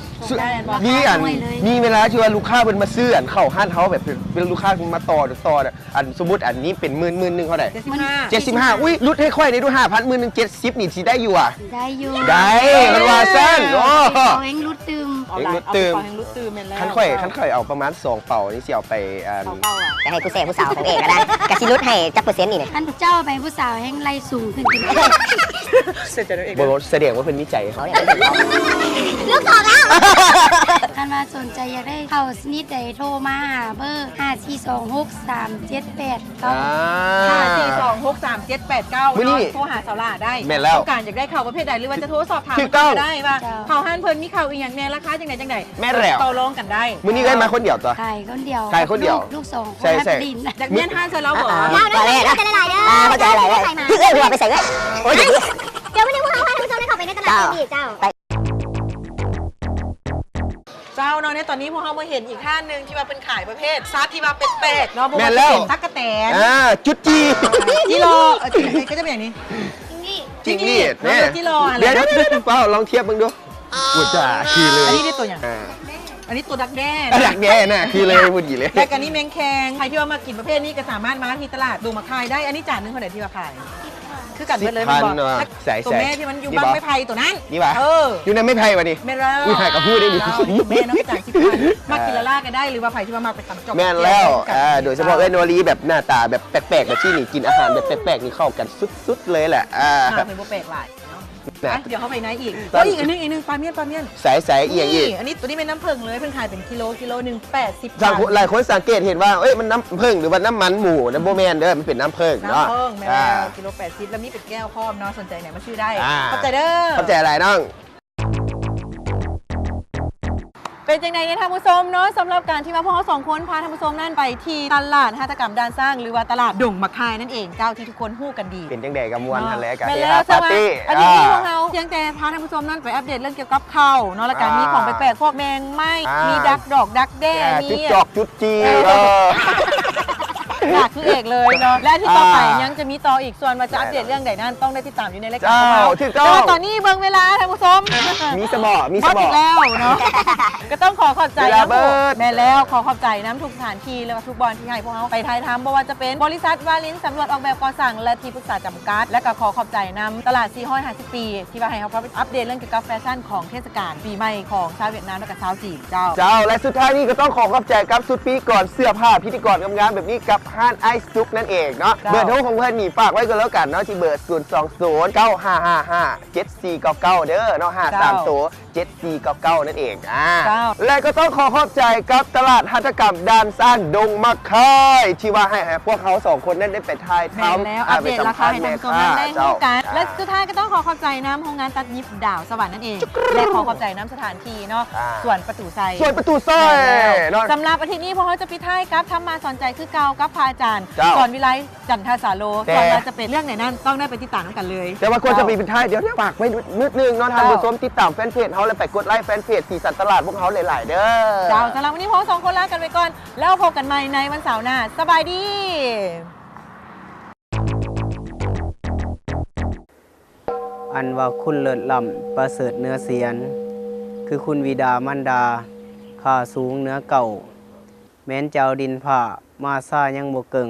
ສົ່ງໄດ້ແມ່ນບໍ່? ມີອັນ ສ່ງໄດ້ເລີຍ ມີເວລາທີ່ວ່າລູກຄ້າເພິ່ນມາຊື້ອັນເຂົ້າຮ້ານເຮົາ ແບບເປັນ ເປັນລູກຄ້າມາຕໍ່ ຕໍ່ ອັນ ສົມມຸດອັນນີ້ເປັນໝື່ນ ໝື່ນໜຶ່ງເທົ່າໃດ? ເຈັດສິບຫ້າ. ເຈັດສິບຫ້າ. ອຸ້ຍ ຫຼຸດໃຫ້ຂ້ອຍແດ່ດູ ຫ້າພັນ ໝື່ນໜຶ່ງ ເຈັດສິບ ນີ້ຊິໄດ້ຢູ່ຫວາ? ໄດ້ຢູ່ ໄດ້ ເພິ່ນວ່າຊັ້ນ. ເອີ ໂອ້ ເອົາແຮງຫຼຸດຕື່ມ ເອົາແຮງຫຼຸດຕື່ມ ເອົາແຮງຫຼຸດຕື່ມ. ແມ່ນແລ້ວ ຄັນຂ້ອຍ ເຈົ້າ ຄັນຂ້ອຍເອົາປະມານສອງເປົານີ້ ຊິເອົາໄປ ອັນ ສອງເປົາອະ ຈະໃຫ້ຜູ້ແຊຜູ້ສາວຂອງເອກກໍໄດ້ ກໍຊິຫຼຸດໃຫ້ຈັກເປີເຊັນນີ້. ຄັນເຈົ້າໄປຜູ້ສາວແຮງໄລ່ສູງຂຶ້ນ ບໍ່ ສະແດງວ່າເພິ່ນມີໃຈ. ລູກສອງແລ້ວ. ທ່ານວ່າສົນໃຈຢາກໄດ້ເຂົ້າຊະນິດໃດ ໂທມາຫາເບີ ຫ້າສີ່ສອງຫົກສາມເຈັດແປດເກົ້າ ອ່າ ຫ້າສີ່ສອງຫົກສາມເຈັດແປດເກົ້າ ມື້ນີ້ ເນາະ ໂທຫາສາວຫຼ້າໄດ້ ແມ່ນແລ້ວ ຕ້ອງການຢາກໄດ້ເຂົ້າປະເພດໃດ ຫຼືວ່າຈະໂທສອບຖາມເພິ່ນກໍໄດ້ວ່າ ເຈົ້າ ເຂົ້າຮ້ານເພິ່ນມີເຂົ້າອີ່ຫຍັງແດ່ ລາຄາຈັ່ງໃດຈັ່ງໃດ ແມ່ນແລ້ວ ຕໍ່ລອງກັນໄດ້ ມື້ນີ້ເອື້ອຍມາຄົນດຽວຕົວະ ຂາຍຄົນດຽວ ຂາຍຄົນດຽວ ລູກ ລູກສອງຄົນ ໃຊ່ ໃຊ່ ຢາກມຽນຮ້ານໃສ່ລາວບໍ ອ່າ ຂອບໃຈຫຼາຍໆເດີ ອ່າ ຂອບໃຈຫຼາຍໆເດີ ຄືເອື້ອຍວ່າໄປໃສ່ເອື້ອຍ ໂອ້ຍ ດຽວມື້ນີ້ພວກເຮົາພາທ່ານຜູ້ຊົມໄດ້ເຂົ້າໄປໃນຕະຫຼາດ ເຈົ້າ ຈີນນີ້ເຈົ້າ ເຈົ້າເນາະ ໃນຕອນນີ້ພວກເຮົາມາເຫັນອີກຮ້ານໜຶ່ງທີ່ວ່າເພິ່ນຂາຍປະເພດສັດທີ່ວ່າແປກໆເນາະ ບໍ່ວ່າຈະເປັນຕັກກະແຕນ ອ່າ ຈຸດຈີ່ ຈີ່ຫຼໍ່ ເອີ ຈີ່ ກໍຈະເປັນຫຍັງນີ້ ຈິງຫຼີດ ຈິງຫຼີດ ເອີ ຈີ່ຫຼໍ່ ດຽວໆໆ ເປົ່າ ລອງທຽບເບິ່ງດູ ອຸດຈາ ຄືເລີຍ ອັນນີ້ເປັນຕົວຫຍັງ ອ່າ ອັນນີ້ຕົວດັກແດ້ ດັກແດ້ນະ ຄືເລີຍ ພໍດີເລີຍ ແລ້ວກໍນີ້ແມງແຄງ ໃຜທີ່ວ່າມັກກິນປະເພດນີ້ກໍສາມາດມາທີ່ຕະຫຼາດດົງໝາກຄາຍໄດ້ ອັນນີ້ຈານໜຶ່ງເທົ່າໃດທີ່ວ່າຂາຍ ຄືກັນເບິດເລີຍ ສິບພັນ ແມ່ນບໍ່ ເນາະ ໃສ່ ໃສ່ ຕົວແມ່ທີ່ມັນຢູ່ບັ້ງໄມ້ໄຜ່ຕົວນັ້ນ ນີ້ຫວາ ເອີ ຢູ່ໃນໄມ້ໄຜ່ຫວານີ້ ແມ່ນແລ້ວ ອຸ້ຍ ໃຜກໍຮູ້ໄດ້ນີ້ ເຈົ້າ ຕົວແມ່ເນາະ ຈານສິບພັນ ມັກກິນລະລາກໍໄດ້ ຫຼືວ່າໃຜທີ່ວ່າມັກໄປຕຳຈອກ ແມ່ນແລ້ວ ຕຳແຈ່ວ ອ່າ ໂດຍສະເພາະເອື້ອຍນົວລີ ແບບໜ້າຕາແບບແປກໆແບບຊີ້ນີ້ ກິນອາຫານແບບແປກໆນີ້ເຂົ້າກັນສຸດໆເລີຍແຫຼະ ອ່າ ເພິ່ນບໍ່ແປກຫຼາຍເນາະ ນະ ໄປ ດຽວເຮົາໄປໃນອີກ ຕອນ ໂອ້ຍ ອີກອັນໜຶ່ງ ອີກອັນໜຶ່ງ ປາມ້ຽນ ປາມ້ຽນ ໃສໆ ອີກຫຍັງອີກ ນີ້ ອັນນີ້ ຕົວນີ້ແມ່ນນ້ຳເຜິ້ງເລີຍ ເພິ່ນຂາຍເປັນກິໂລ ກິໂລໜຶ່ງແປດສິບພັນ ຫຼາຍຄົນສັງເກດເຫັນວ່າ ເອີຍ ມັນນ້ຳເຜິ້ງ ຫຼືວ່ານ້ຳມັນໝູນະ ບໍ່ແມ່ນເດີ ມັນເປັນນ້ຳເຜິ້ງເນາະ ນ້ຳເຜິ້ງ ແມ່ນແລ້ວ ອ່າ ກິໂລແປດສິບ ແລ້ວມີເປັນແກ້ວພ້ອມເນາະ ສົນໃຈແນວມາຊື້ໄດ້ ອ່າ ຂອບໃຈເດີ ຂອບໃຈຫຼາຍນ້ອງ ເປັນຈັ່ງໃດແດ່ທ່ານຜູ້ຊົມເນາະ ສຳລັບການທີ່ວ່າພວກເຮົາສອງຄົນພາທ່ານຜູ້ຊົມນັ້ນໄປທີ່ຕະຫຼາດຫັດຖະກຳດ່ານຊ້າງ ຫຼືວ່າຕະຫຼາດດົງໝາກຄາຍນັ້ນເອງ ເຈົ້າ ທີ່ທຸກຄົນຮູ້ກັນດີ ເປັນຈັ່ງໃດກໍມ່ວນຫັ້ນແຫຼະ ເນາະ ກໍ ແມ່ນແລ້ວ ເຮຮາປາຕີ້ ອາ ອາທິດນີ້ພວກເຮົາພຽງແຕ່ພາທ່ານຜູ້ຊົມນັ້ນໄປອັບເດດເລື່ອງກ່ຽວກັບເຂົ້າເນາະ ແລ້ວກໍ ອ່າ ມີຂອງແປກໆ ພວກແມງໄມ້ ອ່າ ມີດັກດອກດັກແດ້ ອ່າ ມີຈຸກຈອກຈຸກຈີ່ ເອີ ເອີ ໜັກຄືເອກເລີຍເນາະ ແລະ ອາທິດຕໍ່ໄປ ອ່າ ຍັງຈະມີຕໍ່ອີກ ສ່ວນວ່າຈະອັບເດດເລື່ອງໃດນັ້ນ ຕ້ອງໄດ້ຕິດຕາມຢູ່ໃນລາຍການຂອງເຮົາ ເຈົ້າ ຖືກຕ້ອງ ແຕ່ວ່າຕອນນີ້ເບິ່ງເວລາທ່ານຜູ້ຊົມ ມີສະເບາະ ມີສະເບາະ ໝົດອີກແລ້ວເນາະ ກໍຕ້ອງຂໍຂອບໃຈນຳ ເວລາເບິດ ແມ່ນແລ້ວ ຂໍຂອບໃຈນຳທຸກສະຖານທີ່ ແລະ ທຸກບ່ອນທີ່ໃຫ້ພວກເຮົາໄປຖ່າຍທຳ ບໍ່ວ່າຈະເປັນບໍລິສັດວາລິນສຳຫຼວດອອກແບບກໍ່ສ້າງ ແລະ ທີ່ປຶກສາຈຳກັດ ແລະ ກໍຂໍຂອບໃຈນຳຕະຫຼາດສີ່ຮ້ອຍຫ້າສິບປີ ທີ່ວ່າໃຫ້ເຮົາໄປອັບເດດເລື່ອງກ່ຽວກັບແຟຊັ່ນຂອງເທດສະການປີໃໝ່ຂອງຊາວຫວຽດນາມ ແລະ ກໍຊາວຈີນ ເຈົ້າ ເຈົ້າ ແລະ ສຸດທ້າຍນີ້ກໍຕ້ອງຂໍຂອບໃຈກັບຊຸດພິທີກອນເສື້ອຜ້າພິທີກອນງາມໆແບບນີ້ ກັບຮ້ານອ້າຍສຸກນັ້ນເອງເນາະ ເຈົ້າ ເບີໂທຂອງເພິ່ນນີ້ຝາກໄວ້ກໍແລ້ວກັນເນາະ ທີ່ເບີ ສູນສອງສູນ ເກົ້າຫ້າຫ້າຫ້າ ເຈັດສີ່ເກົ້າເກົ້າ ເດີເນາະ ຫ້າສາມໂຕ ເຈັດສີ່ເກົ້າເກົ້າ ນັ້ນເອງ ອ່າ ເຈົ້າ ແລະ ກໍຕ້ອງຂໍຂອບໃຈກັບຕະຫຼາດຫັດຖະກຳດ່ານຊ້າງດົງໝາກຄາຍ ທີ່ວ່າໃຫ້ ໃຫ້ພວກເຮົາສອງຄົນນັ້ນໄດ້ໄປຖ່າຍທຳ ແມ່ນແລ້ວ ອ່າ ອັບເດດລາຄາໃຫ້ທ່ານຜູ້ຊົມນັ້ນໄດ້ຮູ້ກັນ ເຈົ້າ ແລະ ສຸດທ້າຍກໍຕ້ອງຂໍຂອບໃຈນຳໂຮງງານຕັດຫຍິບດາວສະຫວັນນັ້ນເອງ ແລະ ຂໍຂອບໃຈນຳສະຖານທີ່ເນາະ ອ່າ ສວນປະຕູໄຊ ສວນປະຕູໄຊ ແມ່ນແລ້ວ ເນາະ ສຳລັບອາທິດນີ້ພວກເຮົາຈະປິດທ້າຍກັບທຳມາສອນໃຈຄືເກົ່າ ກັບພະອາຈານ ເຈົ້າ ສອນວິໄລ ຈັນທະສາໂລ ແຕ່ ສ່ວນວ່າຈະເປັນເລື່ອງໃດນັ້ນ ຕ້ອງໄດ້ໄປຕິດຕາມນຳກັນເລີຍ ແຕ່ວ່າກ່ອນຈະໄປ ເຈົ້າ ປິດທ້າຍ ດຽວ ດຽວຝາກໄວ້ນິດໜຶ່ງເນາະ ເຈົ້າ ທ່ານຜູ້ຊົມ ຕິດຕາມແຟນເພຈເຮົາ ແລະ ໄປກົດໄລແຟນເພຈສີສັນຕະຫຼາດພວກເຮົາຫຼາຍໆເດີ ເຈົ້າ ສຳລັບມື້ນີ້ພວກເຮົາສອງຄົນລາກັນໄປກ່ອນ ແລ້ວພົບກັນໃໝ່ໃນວັນເສົາໜ້າ ສະບາຍດີ. ອັນວ່າຄຸນເລີດລ້ຳປະເສີດເໜືອສຽນ ຄືຄຸນບິດາມານດາ ຂ້າສູງເໜືອເກົ້າ ແມ່ນເຈົ້າດິນຟ້າ ມາຊ້າຍັງບໍ່ເກິ່ງ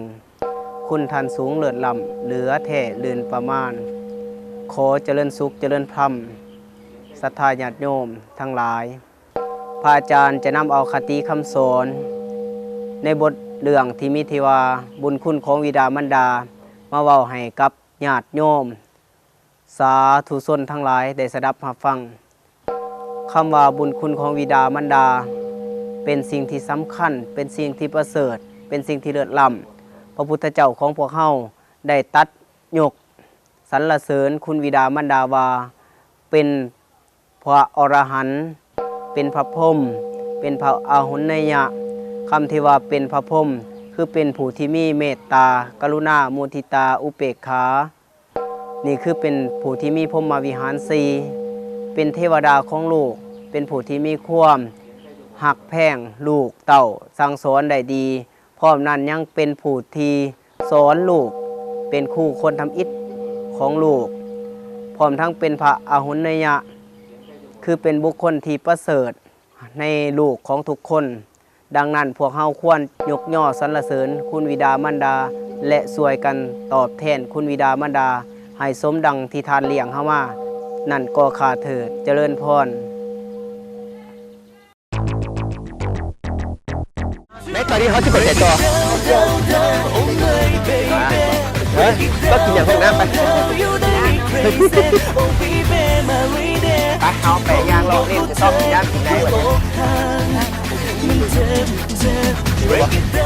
ຄຸນທ່ານສູງເລີດລ້ຳ ເຫຼືອແທ້ລື່ນປະມານ ຂໍຈະເລີນສຸກຈະເລີນທຳ ສັດທາຍາດໂຍມທັງຫຼາຍ. ພະອາຈານຈະນຳເອົາຄະຕິຄຳສອນໃນບົດເລື່ອງທີ່ມີທີ່ວ່າ ບຸນຄຸນຂອງບິດາມານດາ ມາເວົ້າໃຫ້ກັບຍາດໂຍມສາທຸຊົນທັງຫຼາຍໄດ້ສະດັບຮັບຟັງ. ຄຳວ່າບຸນຄຸນຂອງບິດາມານດາ ເປັນສິ່ງທີ່ສຳຄັນ, ເປັນສິ່ງທີ່ປະເສີດ, ເປັນສິ່ງທີ່ເລີດລ້ຳ. ພະພຸດທະເຈົ້າຂອງພວກເຮົາໄດ້ຕັດຍົກສັນລະເສີນຄຸນບິດາມານດາວ່າ ເປັນ ພະອໍລະຫັນ, ເປັນພະພົມ, ເປັນພະອາຫຸນໄນຍະ. ຄຳທີ່ວ່າເປັນພະພົມ ຄືເປັນຜູ້ທີ່ມີເມດຕາ, ກະລຸນາ, ມຸທິຕາ, ອຸເປກຂາ. ນີ້ຄືເປັນຜູ້ທີ່ມີພົມມະວິຫານສີ່, ເປັນເທວະດາຂອງໂລກ, ເປັນຜູ້ທີ່ມີຄວາມຮັກແພງລູກເຕົ້າ, ສັ່ງສອນໄດ້ດີ. ພ້ອມນັ້ນຍັງເປັນຜູ້ທີ່ສອນລູກ, ເປັນຄູຄົນທຳອິດຂອງລູກ, ພ້ອມທັງເປັນພະອາຫຸນໄນຍະ, ຄືເປັນບຸກຄົນທີ່ປະເສີດໃນລູກຂອງທຸກຄົນ. ດັ່ງນັ້ນ, ພວກເຮົາຄວນຍົກຍໍສັນລະເສີນຄຸນບິດາມານດາ ແລະ ຊ່ວຍກັນຕອບແທນຄຸນບິດາມານດາ ໃຫ້ສົມດັ່ງທີ່ທ່ານລ້ຽງເຮົາມາ. ນັ້ນກໍຂ້າເທີດ. ຈະເລີນພອນ. ໃນຕອນນີ້ເຮົາຊິໄປໃສຕໍ່? ຮະ? ກໍກິນຫຍັງຫ້ອງນ້ຳໄປ. ໄປ ເຮົາໄປຍ່າງເລາະຫຼິ້ນ ຈະຕ້ອງກິນນ້ຳກິນໃນບັດນີ້. Breaking